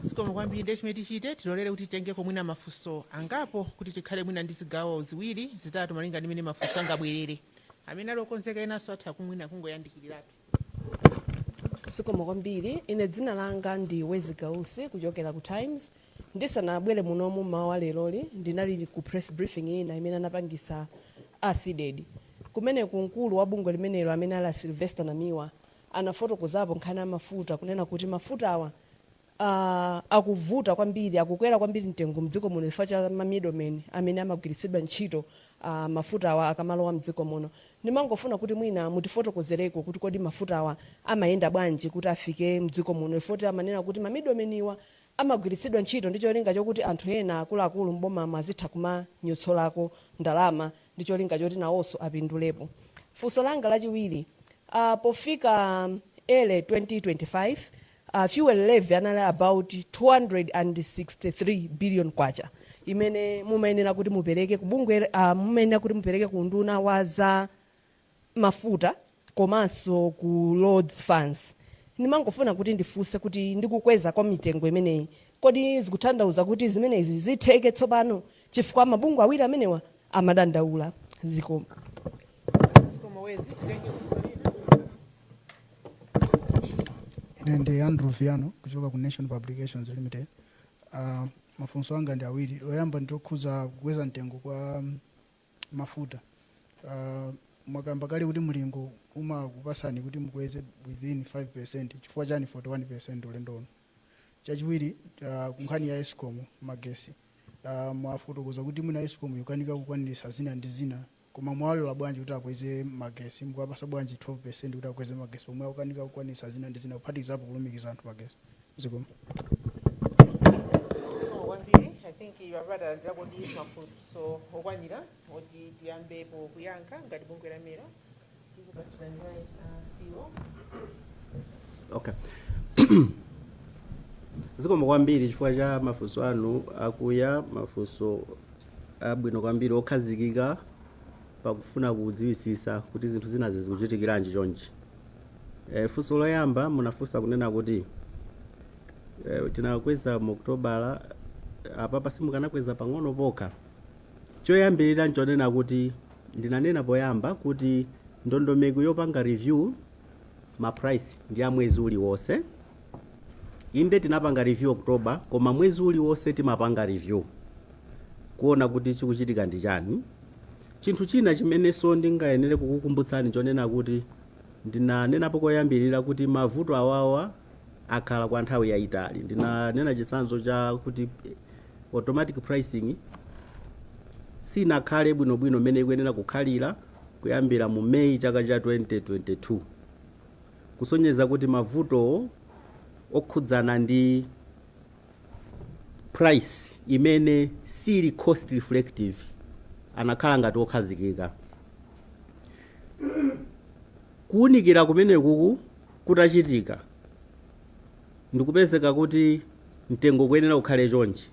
Zikomo kwambiri. Ndiye chimene tichite, tilolere kuti titengeko mwina mafunso angapo kuti tikhale mwina ndi zigawo ziwiri, zitatu, malinga ndi mmene mafunso angabwerere. Amene ali okonzeka enanso atha kumwina kungoyandikirirapo. Zikomo kwambiri. Ine dzina langa ndi Wezi Gausi kuchokera ku Times. Ndisanabwere munomu mawa leroli, ndinali ku press briefing ina imene anapangisa a CDEDI. Kumeneku mkulu wa bungwe limenelo, amene ali a Sylvester Namiwa, anafotokozapo nkhani ya mafuta, kunena kuti mafutawa akuvuta kwambiri, akukwera kwambiri mtengo mdziko muno chifukwa cha ma middlemen amene amagwiritsidwa ntchito mafutawa akamalowa mdziko muno. Ndimangofuna kuti mwina mutifotokozereko kuti kodi mafutawa amayenda bwanji kuti afike mdziko muno, chifukwa amanena kuti ma middlemen iwa amagwiritsidwa ntchito ndi cholinga chokuti anthu ena akuluakulu m'bomamo azitha kumanyotsolako ndalama ndi cholinga choti nawonso apindulepo. Funso langa lachiwiri, pofika early 2025, fuel levy anali about 263 billion kwacha imene mumayenera kuti mupereke ku bungwe, mumayenera kuti mupereke ku nduna wa za mafuta komanso ku Roads Funds. Ndimangofuna kuti ndifunse kuti ndikukweza kwa mitengo imeneyi, kodi zikutanthauza kuti zimenezi zitheke tsopano, chifukwa mabungwe awiri amenewa amadandaula? Zikomo. Zikomo, Wezi. Titenge funso lina. Ine ndi Andrew Viano kuchoka ku Nation Publications Limited. Mafunso anga ndi awiri. Loyamba ndilokhuza kukweza mtengo kwa mafuta. Mwakamba kale kuti mlingo umakupasani kuti mukweze within 5%. Chifukwa chani 41% ulendo uno? Chachiwiri, kunkhani ya ESCOM magesi, mwafotokoza kuti mwina ESCOM ikukanika kukwanirisa zina ndi zina, koma mwalola bwanji kuti akweze magesi? Mukuwapasa bwanji 12% kuti akweze magesi pomwe akukanika kukwanirisa zina ndi zina, kuphatikizapo kulumikiza anthu magesi? Zikomo. Zikomo kwambiri. I think apapa ndakodi mafunso okwanira oti tiyambepo kuyankha ngati bungwe la MERA. Tikupasirani right, CEO. Okay, zikomo kwambiri chifukwa cha mafunso anu akuya, mafunso abwino kwambiri okhazikika pakufuna kudziwisisa kuti zinthu zinazi zikuchitikiranji chonchi. Funso loyamba munafunsa kunena kuti tinakweza mu Okutobala, apapa simukanakweza pang'ono pokha? Choyambirira nchonena kuti ndinanena poyamba kuti ndondomeko yopanga review ma price ndi ya mwezi uliwonse. Inde, tinapanga review October, koma mwezi uliwonse timapanga review kuona kuti chikuchitika ndi chani. Chinthu china chimenenso ndingayenere kukukumbutsani, chonena kuti ndinanenapo koyambirira kuti mavuto awawa akhala kwa nthawi yayitali. Ndinanena chitsanzo cha kuti automatic pricing Sinakhale bwinobwino mmene ikuyenera kukhalira kuyambira mu Meyi chaka cha 2022, kusonyeza kuti mavutowo okhudzana ndi price imene sili cost reflective anakhala ngati okhazikika. Kuwunikira kumenekuku kutachitika ndikupezeka kuti mtengo kuyenera kukhale chonchi,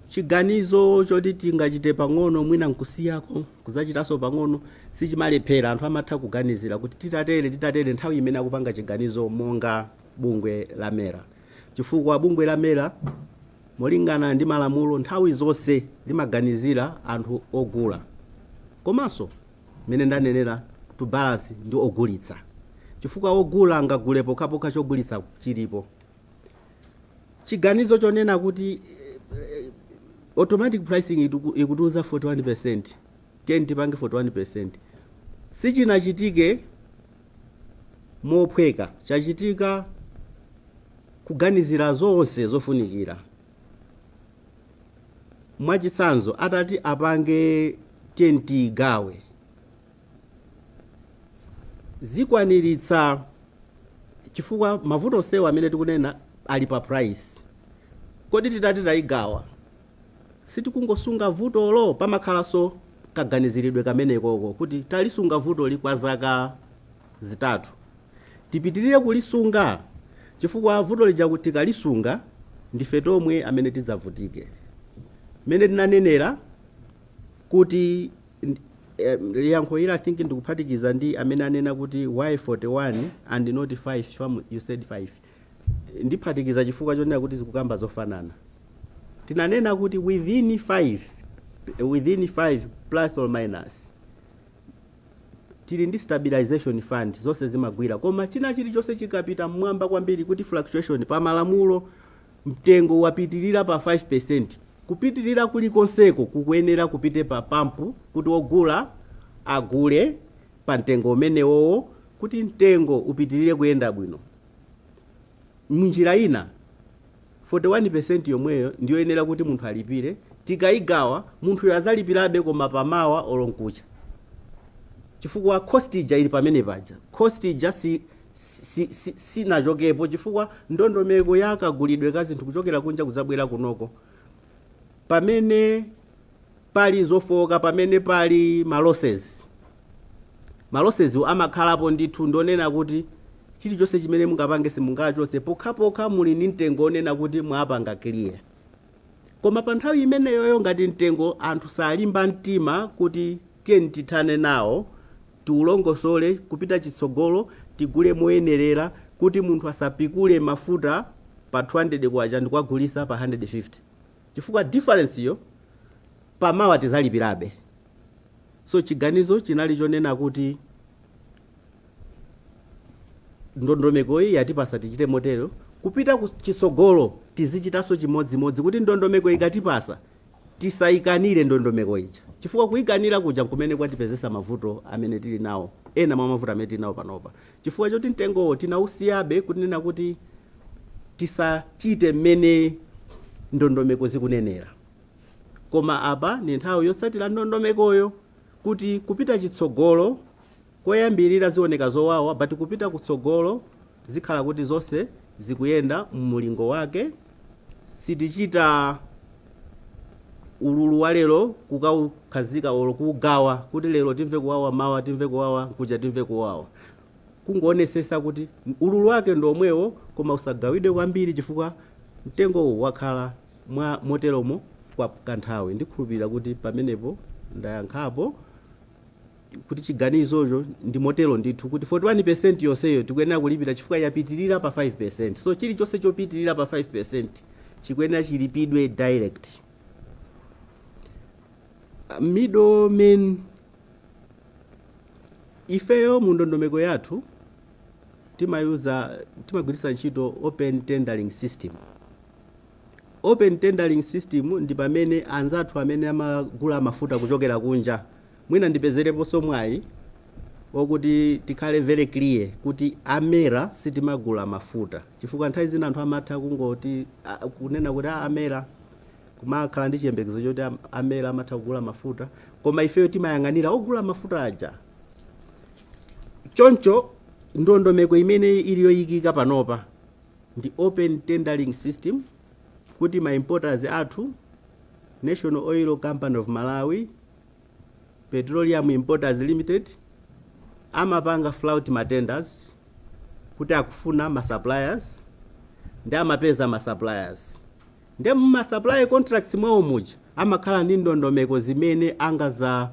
chiganizo choti tingachite pang'ono, mwina nkusiyako kudzachitanso pang'ono, sichimalephera. Anthu amatha kuganizira kuti titatere, titatere, nthawi imene akupanga chiganizo monga bungwe la MERA, chifukwa bungwe la MERA molingana ndi malamulo nthawi zonse limaganizira anthu ogula, komanso mmene ndanenera, to balance ndi ogulitsa, chifukwa ogula angagule pokhapokha chogulitsa chilipo. Chiganizo chonena kuti automatic pricing ikutiuza 41%, tiyeni tipange 41%, sichinachitike mophweka. Chachitika kuganizira zonse zofunikira. Mwachitsanzo, atati apange tiyeni tigawe, zikwaniritsa, chifukwa mavuto onsewa amene tikunena ali pa price. Kodi titati tayigawa, sitikungosunga vutolo? Pamakhalanso kaganiziridwe kamenekoko kuti talisunga vutoli kwa zaka 3, tipitirire kulisunga, chifukwa vuto lija kuti tikalisunga ndife tomwe amene tidzavutike. Mmene tinanenera kuti yankho ili, I think ndikuphatikiza ndi amene anena kuti why 41 and not 5, chifukwa you said 5. Ndiphatikiza chifukwa chonena kuti zikukamba zofanana. Tinanena kuti within 5, within 5 plus or minus, tili ndi stabilization fund, zonse zimagwira. Koma china chilichonse chikapita mmwamba kwambiri, kuti fluctuation pa malamulo mtengo wapitirira pa 5%, kupitirira kulikonseko kukuyenera kupite pa pampu kuti ogula agule pa mtengo umenewowo, kuti mtengo upitirire kuyenda bwino. Munjira ina, 41% yomweyo ndiyoyenera kuti munthu alipire. Tikayigawa, munthuyo azalipirabe, koma pamawa olo nkucha, chifukwa cost ija ili pamene paja. Cost ija sinachokepo, chifukwa ndondomeko ya kagulidwe ka zinthu kuchokera kunja kudzabwera kunoko, pamene pali zofowoka, pamene pali ma losses, ma losses amakhalapo ndithu. Ndonena kuti chilichonse chimene mungapange simungachotse pokhapokha muli ndi mtengo onena kuti mwapanga clear. Koma pa nthawi imeneyoyo, ngati mtengo anthu salimba mtima kuti tiyeni tithane nawo, tiulongosole kupita chitsogolo, tigule moyenerera, kuti munthu asapikule mafuta pa 200 kwacha ndikuwagulisa pa 150, chifukwa difference yo pamawa tizalipirabe. So chiganizo chinali chonena kuti ndondomeko iyi yatipasa tichite motero, kupita ku chitsogolo tizichitanso chimodzimodzi, kuti ndondomeko ikatipasa tisayikanire ndondomeko ija, chifukwa kuyikanira kuja kumene kwatipezesa mavuto amene tili nawo, ena mwa mavuto amene tili nawo panopa, chifukwa choti mtengowo tinausiyabe kunena kuti tisachite mmene ndondomeko zikunenera. Koma apa ni nthawi yotsatira ndondomekoyo, kuti kupita chitsogolo, koyambirira zioneka zowawa, but kupita kutsogolo zikhala kuti zonse zikuyenda mmulingo wake. Sitichita ululu wa lero kukaukhazika olo kuugawa, kuti lero timve kuwawa, mawa timve kuwawa, nkuja timve kuwawa. Kungoonetsetsa kuti ululu wake ndi omwewo, koma usagawidwe kwambiri, chifukwa mtengowu wakhala mwa moteromo kwa kanthawi. Ndikhulupirira kuti pamenepo ndayankhapo, kuti chiganizocho ndi motero ndithu, kuti 41% yonseyo tikuyenera kulipira chifukwa yapitirira pa 5%. So chilichonse chopitirira pa 5% chikuyenera chilipidwe direct. Middlemen, ifeyo mu ndondomeko yathu timayuza, timagwiritsa ntchito open tendering system. Open tendering system ndi pamene anzathu amene amagula mafuta kuchokera kunja, mwina ndipezereponso mwayi wokuti tikhale very clear kuti a MERA sitimagula mafuta, chifukwa nthawi zina anthu amatha kungoti kunena kuti a MERA. Kumakhala ndi chiyembekezo choti a MERA amatha kugula mafuta, koma ifeyo timayang'anira ogula mafuta aja. Choncho ndondomeko imene ili yoyikika panopa ndi open tendering system, kuti ma importers athu, National Oil Company of Malawi, Petroleum Importers Limited, amapanga flout ma tenders kuti akufuna ma suppliers, ndi amapeza ma suppliers, ndi ma supply contracts mwawo muja amakhala ndi ndondomeko zimene angaza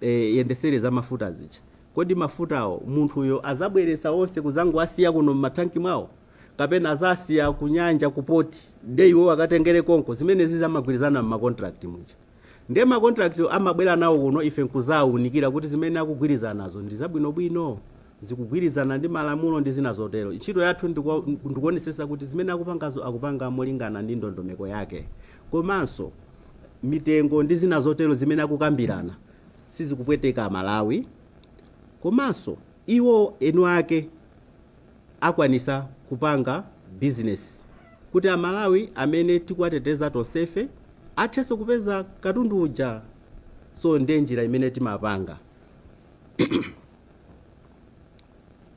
yendesere za mafuta zija. Kodi mafutawo munthuyo azabweretsa onse kuzangowasiya kuno mmathanki mwawo, kapena azasiya kunyanja ku port, nde iwo akatengere konko? Zimenezi zamagwirizana mma contract muja, ndiye ma contract amabwera nawo kuno, ife nkuzawunikira kuti zimene akugwirizanazo ndi zabwinobwino, zikugwirizana ndi malamulo ndi zina zotero. Ntchito yathu ndikuonesesa kuti zimene akupangazo akupanga molingana ndi ndondomeko yake, komanso mitengo ndi zina zotero zimene akukambirana sizikupweteka Malawi, komanso iwo enu ake akwanisa kupanga business kuti Amalawi amene tikuwateteza tonsefe athenso kupeza katundu uja. So ndiye njira imene timapanga.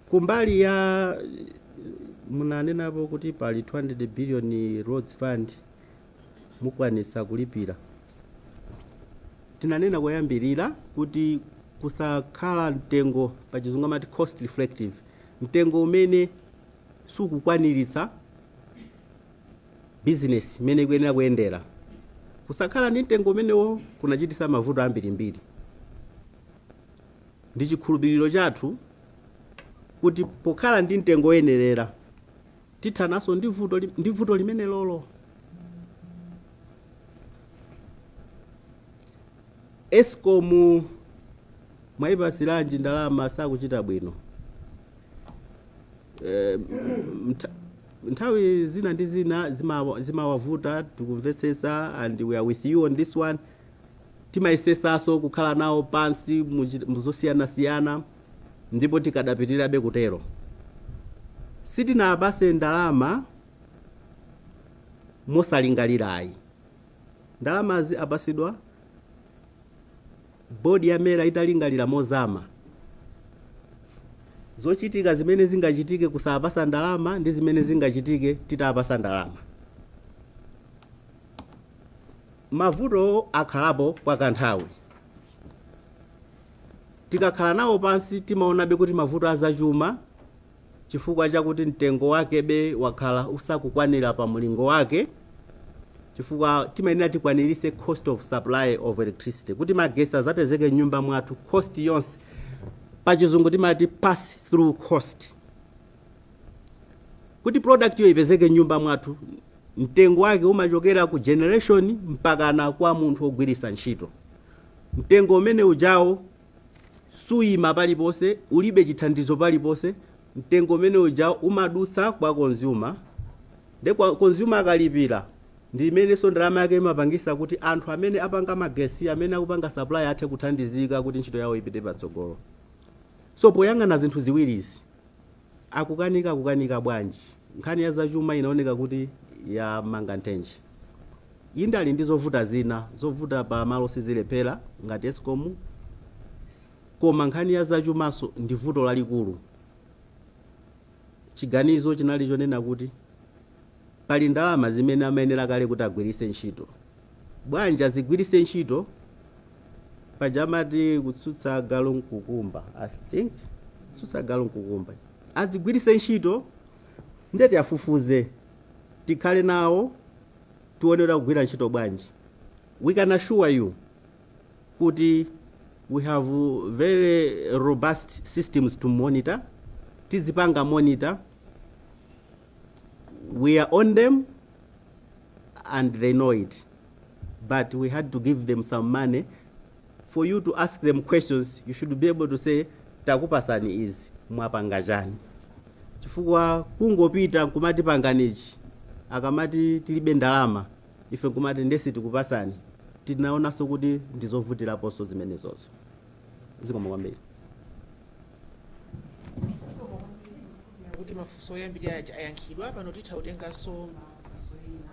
Kumbali ya munanenapo kuti pali 200 billion roads fund, mukwanisa kulipira. Tinanena koyambirira kuti kusakhala mtengo, pachizungu amati cost reflective, mtengo umene sukukwaniritsa business imene ikuyenera kuyendera. Kusakhala ndi mtengo umenewo kunachitisa mavuto ambirimbiri. Ndi chikhulupiriro chathu kuti pokhala ndi mtengo woyenerera tithananso ndi vuto limene lolo. ESCOM mwayipasiranji ndalama, sakuchita bwino? Nthawi zina ndi zina zimawavuta, tikumvetsetsa, and we are with you on this one. Timayesesanso kukhala nawo pansi muzosiyanasiyana, ndipo tikadapitirirabe kutero. Sitinapase ndalama mosalingalirayi. Ndalamazi apasidwa bodi ya MERA italingalira mozama zochitika zimene zingachitike kusapasa ndalama ndi zimene zingachitike titapasa ndalama. Mavuto akhalapo kwa kanthawi. Tikakhala nawo pansi timaonabe kuti mavuto azachuma, chifukwa chakuti mtengo wakebe wakhala usakukwanira pa mlingo wake, chifukwa timayenera tikwanirise cost of supply of electricity kuti magesi azapezeke m'nyumba mwathu. Cost yonse, pachizungu timati pass through cost, kuti product yo ipezeke m'nyumba mwathu, mtengo wake umachokera ku generation mpakana kwa munthu wogwiritsa ntchito. Mtengo umene ujawo suyima paliponse, ulibe chithandizo paliponse. Mtengo umene uja umadutsa kwa consumer, nde kwa consumer akalipira, ndi imenenso ndalama yake imapangisa kuti anthu amene apanga magesi, amene akupanga supply, athe kuthandizika kuti ntchito yawo ipite patsogolo. So poyang'ana zinthu ziwirizi, akukanika, akukanika bwanji? Nkhani ya zachuma inaoneka kuti yamanga nthenje. Inde, ali ndi zovuta zina, zovuta pa malo sizilephera ngati ESCOM, koma nkhani ya zachumaso ndi vuto lalikulu. Chiganizo chinali chonena kuti pali ndalama zimene amayenera kale kuti agwiritse ntchito, bwanji azigwiritse ntchito? Paja amati kutsutsa galu nkukumba, I think kutsutsa galu nkukumba. Azigwiritse ntchito, ndeti afufuze, tikhale nawo, tione kugwira ntchito bwanji. We can assure you kuti we have very robust systems to monitor. Tizipanga monitor. We are on them and they know it, but we had to give them some money. For you to ask them questions, you should be able to say, "Takupasani izi, mwapanga chani?" Chifukwa kungopita nkumati panganichi, akamati tilibe ndalama, ife nkumati ndesi tikupasani, tinaonanso kuti ndizovutiraponso zimenezozo. Zikomo kwambiri. Kuti mafunso oyambirira aja ayankhidwa, pano titha kutenganso mafunso ena.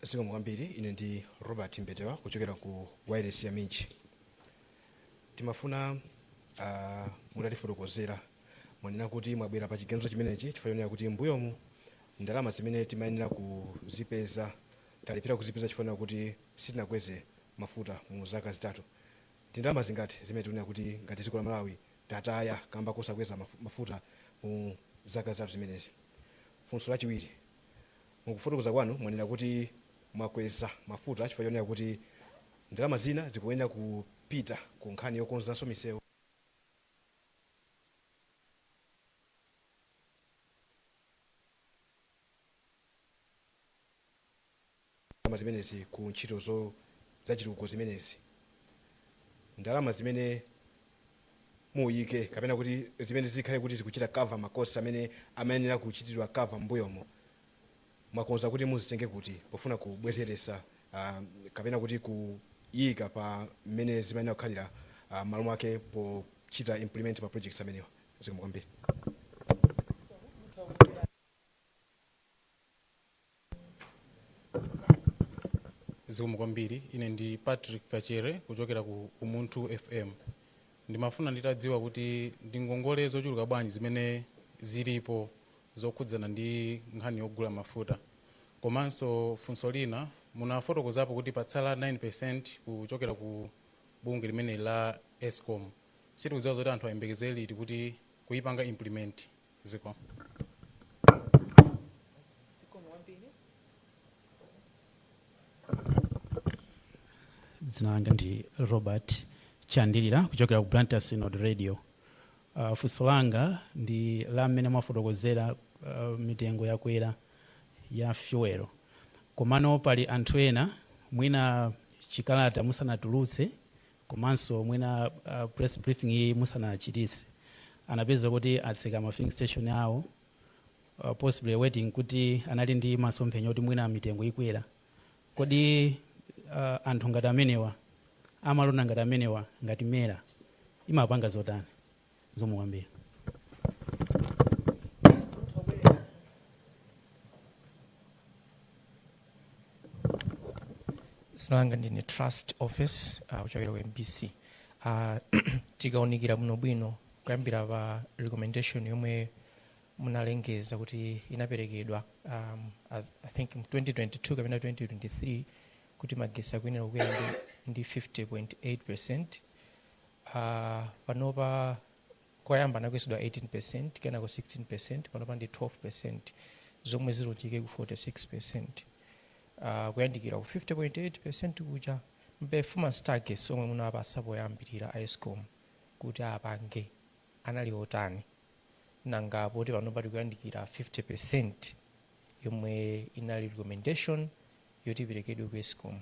Zikomo kwambiri. Ine ndi Robert Mbetewa kuchokera ku wireless ya Minchi. Timafuna mutatifotokozera, mwanena kuti mwabwera pa chiganizo chimenechi chifukwa chonena kuti mbuyomu ndalama zimene timayenera kuzipeza talephera kuzipeza chifukwa kuti sitinakweze mafuta mu zaka 3. Ndi ndalama zingati zimene tikunena kuti ngati dziko la Malawi tataya kamba kosakweza mafuta mu zaka 3 zimenezi? Funso lachiwiri, mukufotokoza kwanu mwanena kuti mwakweza mafuta chifukwa chonena kuti ndalama zina zikuyenera kupita ku nkhani yokonzanso misewu, ndalama zimenezi ku ntchito zachitukuko zimenezi. Ndalama zimene muyike kapena kuti zimene zikhale kuti zikuchita cover ma costs amene amayenera kuchitidwa cover m'mbuyomo, mwakonza kuti muzitenge kuti pofuna kubwezeresa kapena kuti kuyika pa mmene zimayenera kukhalira malo mwake pochita implement ma projects amenewa? Zikomo kwambiri. Zikomo kwambiri. Ine ndi Patrick Kachere kuchokera ku Umunthu FM. Ndimafuna nditadziwa kuti ndi ngongole zochuluka bwanji zimene zilipo zokhudzana ndi nkhani yogula mafuta. Komanso funso lina, munafotokozapo kuti patsala 9% kuchokera ku bungwe limene la ESCOM. Sitikudziwa zoti anthu ayembekezere liti kuti kuyipanga implement. Zikomo. Zikomo kwambiri. Dzina langa ndi Robert Chandilira kuchokera ku Blantyre Synod Radio. Funso langa ndi la mmene mwafotokozera mitengo yakwera ya fuel, komano pali anthu ena mwina chikalata musanatulutse komanso mwina press briefing iyi musanachitise anapeza kuti atseka ma filling station awo, possibly waiting kuti anali ndi masomphenya kuti mwina mitengo ikwera. Kodi anthu ngati amenewa, amalonda ngati amenewa, ngati MERA imapanga zotani? Zikomo kwambiri. Dzina langa ndine Trust Office kuchokera ku MBC. Tikaunikira bwinobwino kuyambira pa recommendation yomwe munalengeza kuti inaperekedwa I think mu 2022 kapena 2023 kuti magesi akuyenera kukwera ndi 50.8%, panopa koyamba anakwezedwa 18%, kenako 16%, panopa ndi 12%, zomwe zilunjike ku 46%, kuyandikira ku 50.8% kuja. Performance targets omwe munawapasa poyambirira a ESCOM kuti apange anali otani? Nanga poti panopa tikuyandikira 50% yomwe inali recommendation yoti iperekedwe ku ESCOM,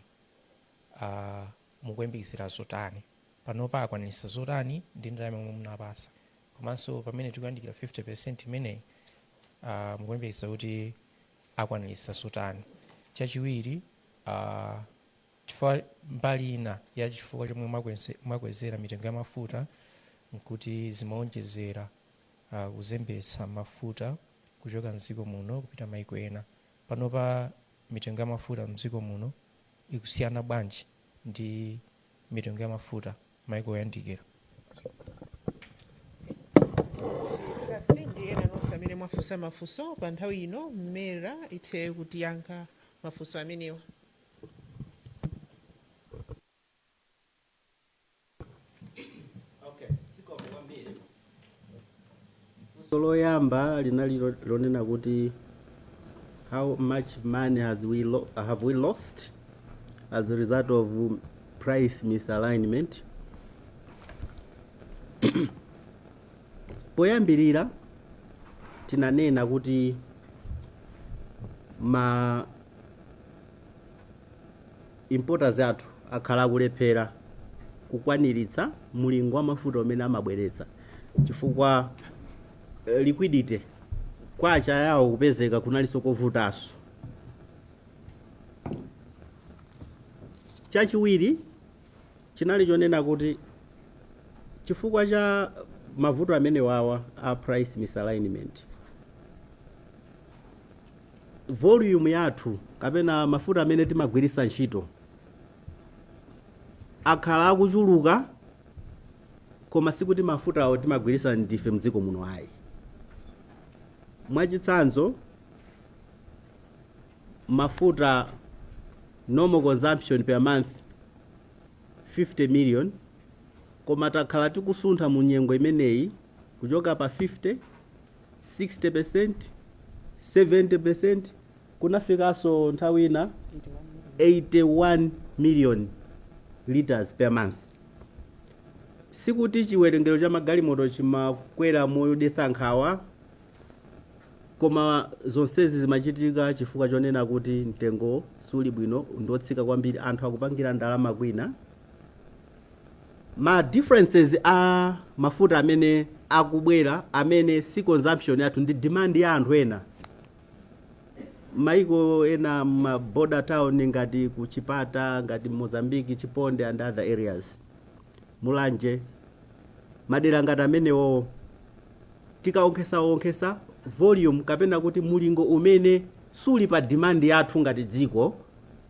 mukuyembekezera zotani? Panopa akwanitsa zotani ndi ndalama yomwe munapasa? Komanso pamene tikuyandikira 50% imeneyi, mukuyembekeza kuti akwanitsa zotani? Chachiwiri, chifukwa mbali ina ya chifukwa chomwe mwakwezera mitengo ya mafuta nkuti zimaonjezera kuzembetsa mafuta kuchoka mdziko muno kupita maiko ena. Panopa mitengo ya mafuta mdziko muno ikusiyana bwanji ndi mitengo ya mafuta maiko oyandikira? Trust ndi ena nonse amene mwafunsa mafunso pa nthawi ino, MERA ithe kutiyankha mafunso amenewa. Okay, zikomo kwambiri. Funso loyamba linali lonena kuti how much money have we lost as a result of price misalignment? Poyambirira tinanena kuti ma importers athu akhala akulephera kukwaniritsa mulingo wa mafuta umene amabweretsa chifukwa liquidity, kwacha yawo kupezeka kunalinso kovutanso. Chachiwiri chinali chonena kuti chifukwa cha mavuto amene wawa a price misalignment, Volume yathu kapena mafuta amene timagwiritsa ntchito akhala akuchuluka, koma sikuti mafutawo timagwiritsa ndife mdziko muno ayi. Mwachitsanzo, mafuta normal consumption per month 50 million, koma takhala tikusuntha mu nyengo imeneyi kuchoka pa 50, 60%, 70%, kunafikanso nthawi ina 81 million liters per month. Sikuti chiwerengero cha magalimoto chimakwera modetsa nkhawa, koma zonsezi zimachitika chifukwa chonena kuti mtengo suli bwino, ndotsika kwambiri, anthu akupangira ndalama kwina. Ma differences a mafuta amene akubwera, amene si consumption yathu, ndi demand ya anthu ena, maiko ena, ma border town ngati ku Chipata, ngati Mozambique, Chiponde and other areas, Mulanje, madera ngati amenewo, tikaonkhesaonkhesa volume kapena kuti mulingo umene suli pa demand yathu ngati dziko,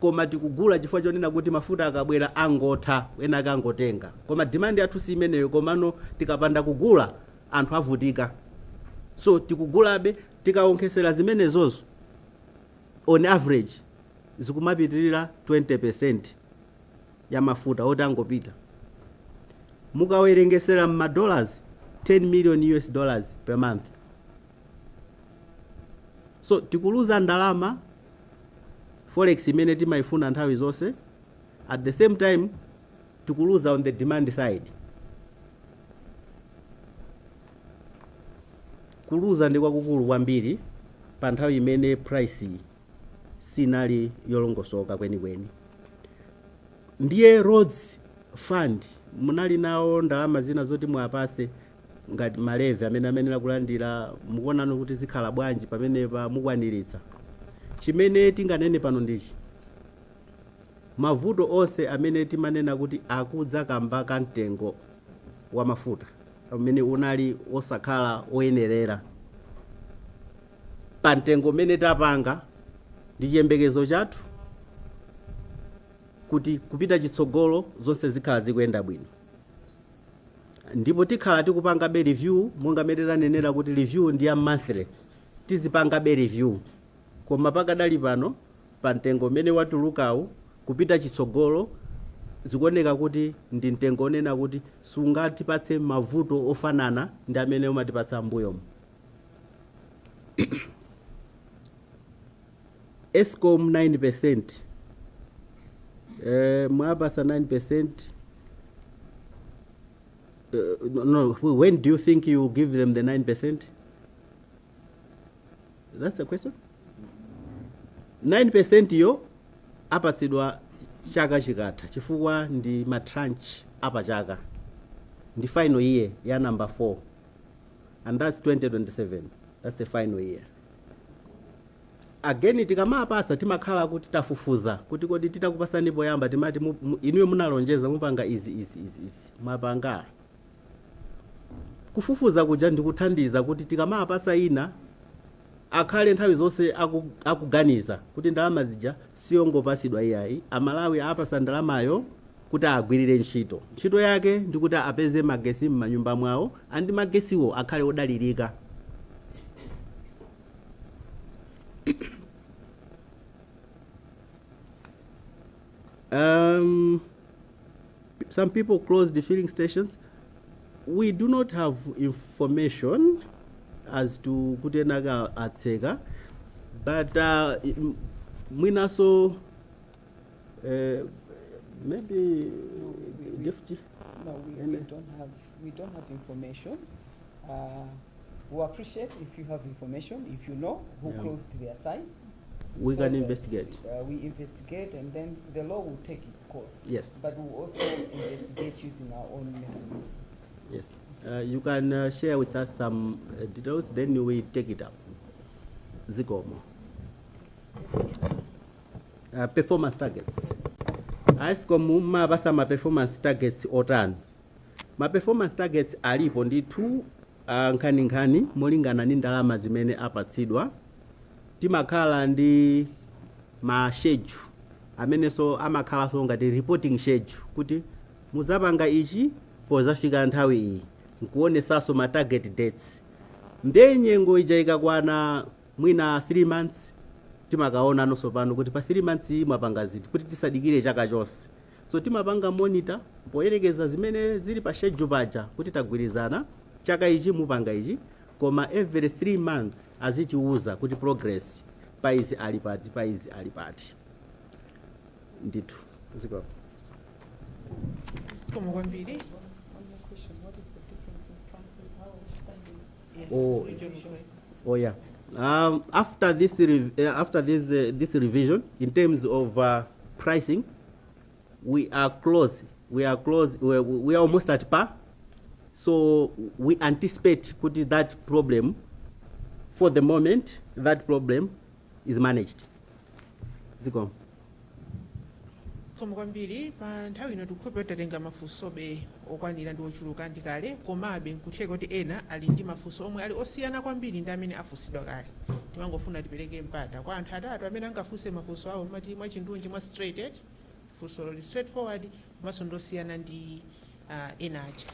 koma tikugula chifukwa chonena kuti mafuta akabwera angotha, ena akangotenga, koma demand yathu si imeneyo. Komano tikapanda kugula anthu avutika, so tikugulabe. Tikaonkhesera zimenezozo, on average zikumapitirira 20% ya mafuta oti angopita. Mukawerengesera ma dollars, 10 million US dollars per month. So tikuluza ndalama, forex imene timayifuna nthawi zonse. At the same time tikuluza on the demand side. Kuluza ndi kwakukulu kwambiri pa nthawi imene price sinali yolongosoka kwenikweni. Ndiye roads fund, munali nawo ndalama zina zoti mwapase ngati ma levy amene amenera kulandira, mukuonano kuti zikhala bwanji pamenepa, mukwaniritsa? Chimene tinganene pano ndichi: mavuto onse amene timanena kuti akudza kamba ka mtengo wa mafuta amene unali osakhala oyenerera, pa mtengo umene tapanga, ndi chiyembekezo chathu kuti kupita chitsogolo zonse zikhala zikuyenda bwino, ndipo tikhala tikupangabe review monga mmene tanenera kuti review ndi ya monthly, tizipangabe review. Koma pakadali pano, pa mtengo umene watulukawu, kupita chitsogolo zikuoneka kuti ndi mtengo onena kuti sungatipatse mavuto ofanana ndi amene umatipatsa mbuyomu. ESCOM 9%, mwapasa 9%. No, when do you think you will give them the 9%? That's the question. 9% yo apatsidwa chaka chikatha, chifukwa ndi ma tranche apachaka, ndi final year ya number 4, and that's 2027. That's the final year. Again, tikamapasa timakhala kuti tafufuza kuti kodi titakupasani poyamba timati inuyo munalonjeza mupanga izi, izi, izi, izi, mwapanga? Kufufuza kuja ndikuthandiza kuti tikamapasa ina akhale nthawi zonse akuganiza kuti ndalama zija siyongopasidwa iyayi. Amalawi apasa ndalamayo kuti agwirire ntchito. Ntchito yake ndikuti apeze magesi m'manyumba mwawo, and magesiwo akhale odalirika. Some people close the filling stations. We do not have information as to kuti enaka atseka, but mwinaso maybe No, deputy. No, we don't have information. We appreciate if you have information, if you know who closed their sites. We so can that, investigate. We investigate, and then the law will take its course. But we'll also investigate using our own mechanisms. Yes. You can share with us some details, then we take it up. Zikomo. Performance targets. ESCOM mumapasa ma performance targets otani? Ma performance targets alipo ndithu, nkhaninkhani molingana ndi ndalama zimene apatsidwa. Timakhala ndi ma schedule amenenso amakhalanso ngati reporting schedule, kuti muzapanga ichi pozafika nthawi iyi, nkuonesanso ma target dates. Ndiye nyengo ija ikakwana mwina 3 months, timakaona nonso pano kuti pa 3 months iyi mwapanga ziti, kuti tisadikire chaka chonse. So timapanga monitor poyerekeza zimene zili pa schedule paja, kuti tagwirizana chaka ichi mupanga ichi, koma every 3 months azitiuza kuti progress pa izi ali pati, pa izi ali pati ndithu. Ziko. Zikomo kwambiri. What is the difference in prices? How are we standing? Yes. Oh yeah. After this revision in terms of pricing, we are close. We are close. We are almost at par. So we anticipate put that problem. For the moment, that problem is managed. Ziko. Zikomo kwambiri. Pa nthawi ino tikukhulupirira kuti tatenga mafunsobe okwanira ndi ochuluka ndi kale, komabe nkutheka kuti ena ali ndi mafunso omwe ali osiyana kwambiri ndi amene afunsidwa kale. Timangofuna tipereke mpata kwa anthu atatu amene angafunse mafunso awo mati mwachindunji, mwa straight, funso li straightforward komanso ndosiyana ndi ena aja.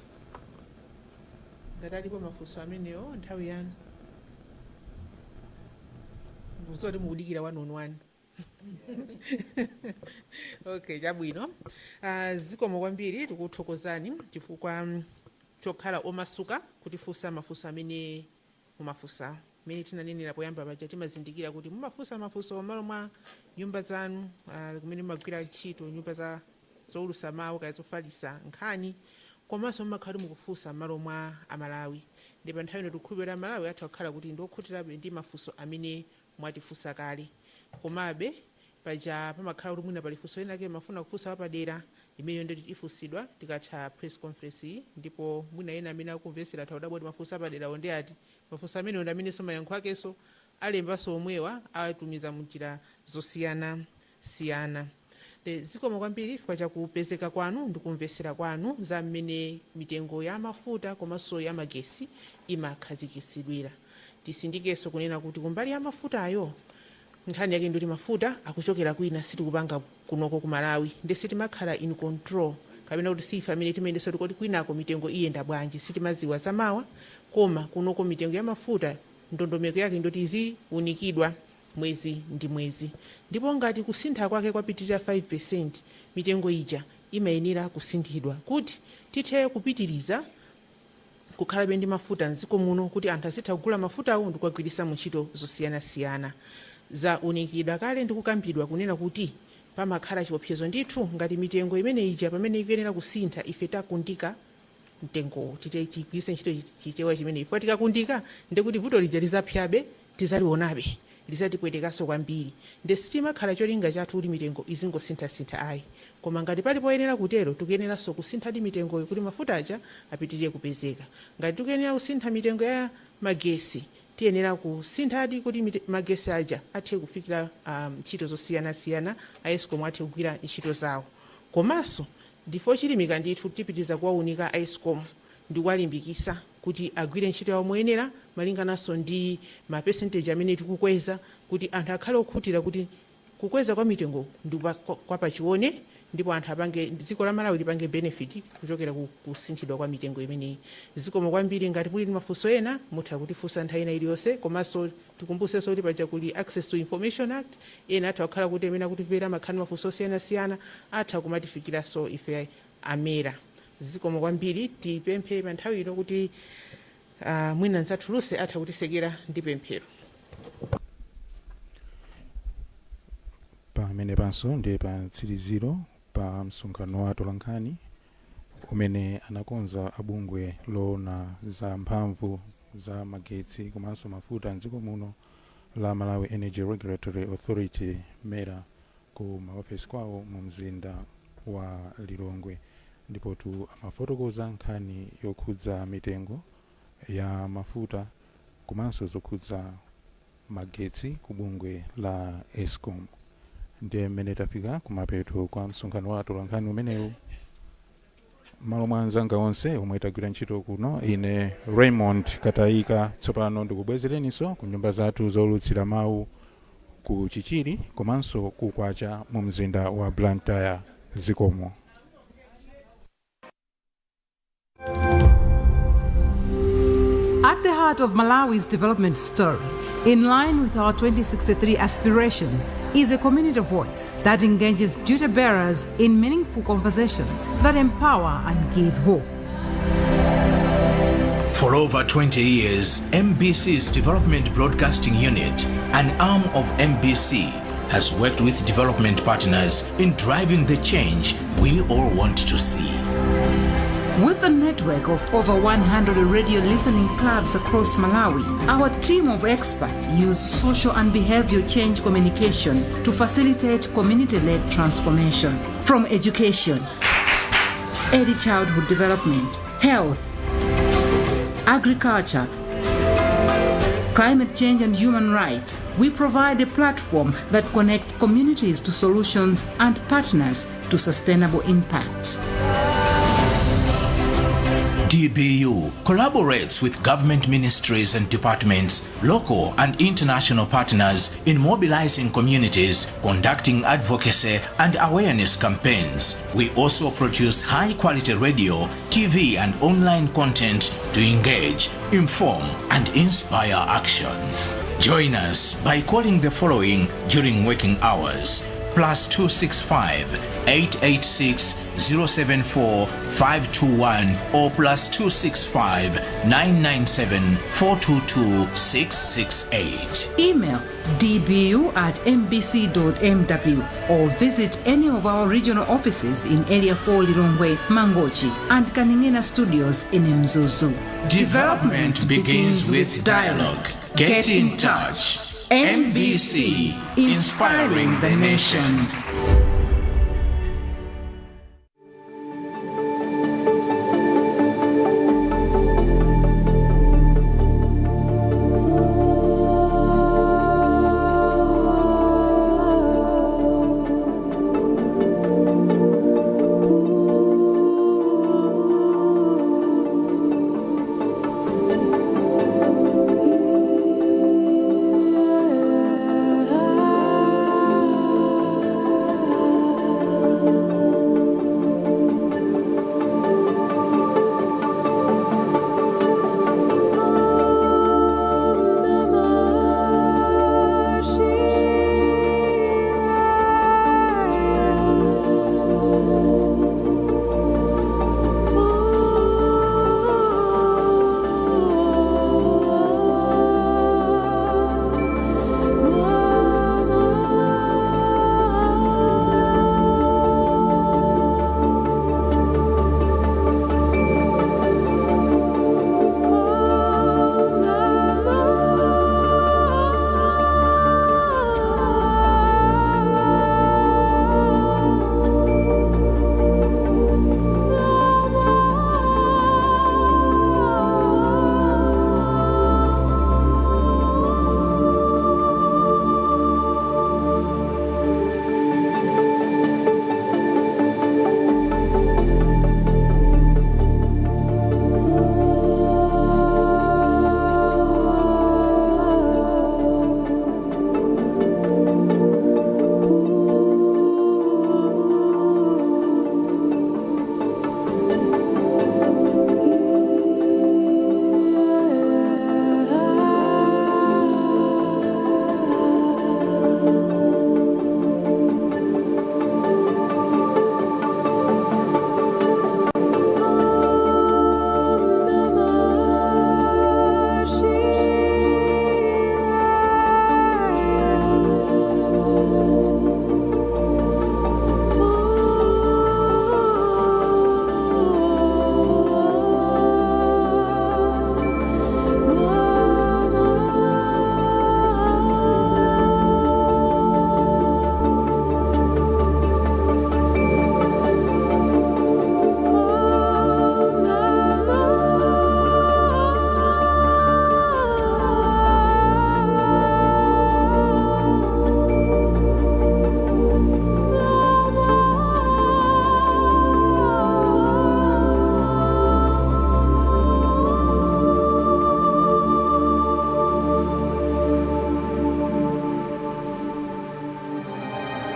Ngati alipo mafunso amenewo, nthawi yanu. Ndikudziwa kuti mukudikira one on one. Okay, chabwino. Zikomo kwambiri, tikuthokozani chifukwa chokhala omasuka kutifunsa mafunso amene mumafunsa. Mmene tinanenera poyamba paja, timazindikira kuti mumafunsa mafunso m'malo mwa nyumba zanu kumene mumagwira ntchito, nyumba za zowulutsa mawu kaya zofalitsa nkhani, komanso mumakhala kuti mukufunsa m'malo mwa Amalawi. Ndi pa nthawi ino tikukhulupirira Amalawi athu akhala kuti ndiokhutirabe ndi mafunso amene mwatifunsa kale. Komabe paja pamakhala kuti mwina pali funso linake mafuna kufunsa wapadera, imeneyo ndoti ifunsidwa tikatha press conference iyi. Ndipo mwina ena amene akumvetsera atha kudabwa kuti mafunso apaderawo ndi ati. Mafunso amenewo ndi amenenso mayankho akenso alembanso omwewa, atumiza munjira zosiyana siyana. Zikomo kwambiri chifukwa chakupezeka kwanu ndi kumvetsera kwanu za mmene mitengo ya mafuta komanso ya magesi imakhazikitsidwira. Tisindikenso kunena kuti kumbali ya mafutayo, nkhani yake ndikuti mafuta akuchokera kwina, sitikupanga kunoko ku Malawi, ndi sitimakhala in control, kapena kuti sife amene timayendesa kuti kodi kwinako mitengo iyenda bwanji. Sitimaziwa zamawa. Koma kunoko mitengo ya mafuta, ndondomeko yake ndoti iziunikidwa mwezi ndi mwezi, ndipo ngati kusintha kwake kwapitirira 5%, mitengo ija imayenera kusinthidwa kuti tithe kupitiriza kukhalabe ndi mafuta mdziko muno, kuti anthu azitha kugula mafutawo ndi kukagwiritsa mu ntchito zosiyanasiyana. Zaunikidwa kale ndi kukambidwa kunena kuti pamakhala chiopsezo ndithu ngati mitengo imene ija pamene ikuyenera kusintha ife takundika mtengowo. Tigwiritse ntchito Chichewa chimene ifo tikakundika, ndikuti vuto lija lizapyabe, tizalionabe, lizatipwetekanso kwambiri. Nde sichimakhala cholinga chathu kuti mitengo izingosinthasintha ayi, koma ngati pali poyenera kutero, tikuyeneranso kusinthadi mitengoyo kuti mafuta aja apitirire kupezeka. Ngati tikuyenera kusintha mitengo ya magesi, tiyenera kusinthadi kuti magesi aja athe kufikira ntchito zosiyanasiyana, a ESCOM athe kugwira ntchito zawo. Komanso ndife ochilimika ndithu, tipitiriza kuwaunika a ESCOM ndi kuwalimbikisa kuti agwire ntchito yawo moyenera, malingananso ndi ma percentage amene tikukweza, kuti anthu akhale okhutira kuti kukweza kwa mitengo ndi kwa pachione, ndipo anthu apange, dziko la Malawi lipange benefit kuchokera ku kusinthidwa kwa mitengo imeneyi. Zikomo kwambiri. Ngati muli ndi mafunso ena, mutha kutifunsa nthawi ina iliyonse. Komanso tikumbusenso kuti paja kuli Access to Information Act. Ena atha kukhala kuti amene akutimvera amakhala ndi mafunso osiyanasiyana, atha kumatifikiranso ife a MERA. Zikomo kwambiri. Tipemphe pa nthawi ino kuti mwina mzathu Luse atha kutisekera ndi pemphero. Pamene panso ndiye pa mtsiriziro pa msonkhano wa atolankhani umene anakonza abungwe loona za mphamvu za magetsi komanso mafuta mdziko muno la Malawi Energy Regulatory Authority, MERA, ku maofesi kwawo mu mzinda wa Lilongwe. Ndipotu amafotokoza nkhani yokhudza mitengo ya mafuta komanso zokhudza magetsi ku bungwe la ESCOM. Ndiye mmene tafika kumapeto kwa msonkhano wa atolankhani umenewu, m'malo mwa anzanga onse omwe tagwira ntchito kuno, ine Raymond Katayika, tsopano ndikubwezereninso ku nyumba zathu zowulutsira mawu. Ku Chichiri komanso ku Kwacha mu mzinda wa Blantyre. Zikomo. At the heart of Malawi's development story, in line with our 2063 aspirations, is a community voice that engages duty bearers in meaningful conversations that empower and give hope. For over 20 years, MBC's Development Broadcasting Unit, an arm of MBC, has worked with development partners in driving the change we all want to see. With a network of over 100 radio listening clubs across Malawi, our team of experts use social and behavior change communication to facilitate community led transformation. From education, early childhood development, health, agriculture, climate change, and human rights, we provide a platform that connects communities to solutions and partners to sustainable impact. DBU collaborates with government ministries and departments, local and international partners in mobilizing communities, conducting advocacy and awareness campaigns. We also produce high quality radio, TV, and online content to engage, inform, and inspire action. Join us by calling the following during working hours: +265 886 074 521 or +265 997 422 668. Email dbu@mbc.mw or visit any of our regional offices in Area 4 Lilongwe, Mangochi, and Kaningina Studios in Mzuzu. Development begins with dialogue. Get in touch. MBC, inspiring the nation.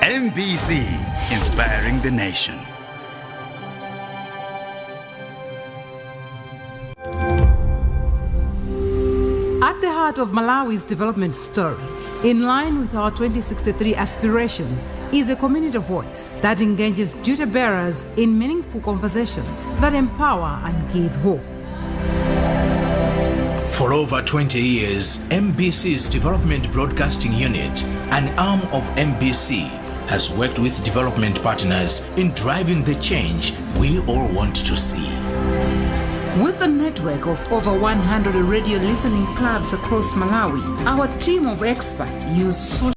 MBC, inspiring the nation. At the heart of Malawi's development story, in line with our 2063 aspirations, is a community voice that engages duty bearers in meaningful conversations that empower and give hope. For over 20 years, MBC's Development Broadcasting Unit, an arm of MBC, has worked with development partners in driving the change we all want to see. With a network of over 100 radio listening clubs across Malawi, our team of experts use social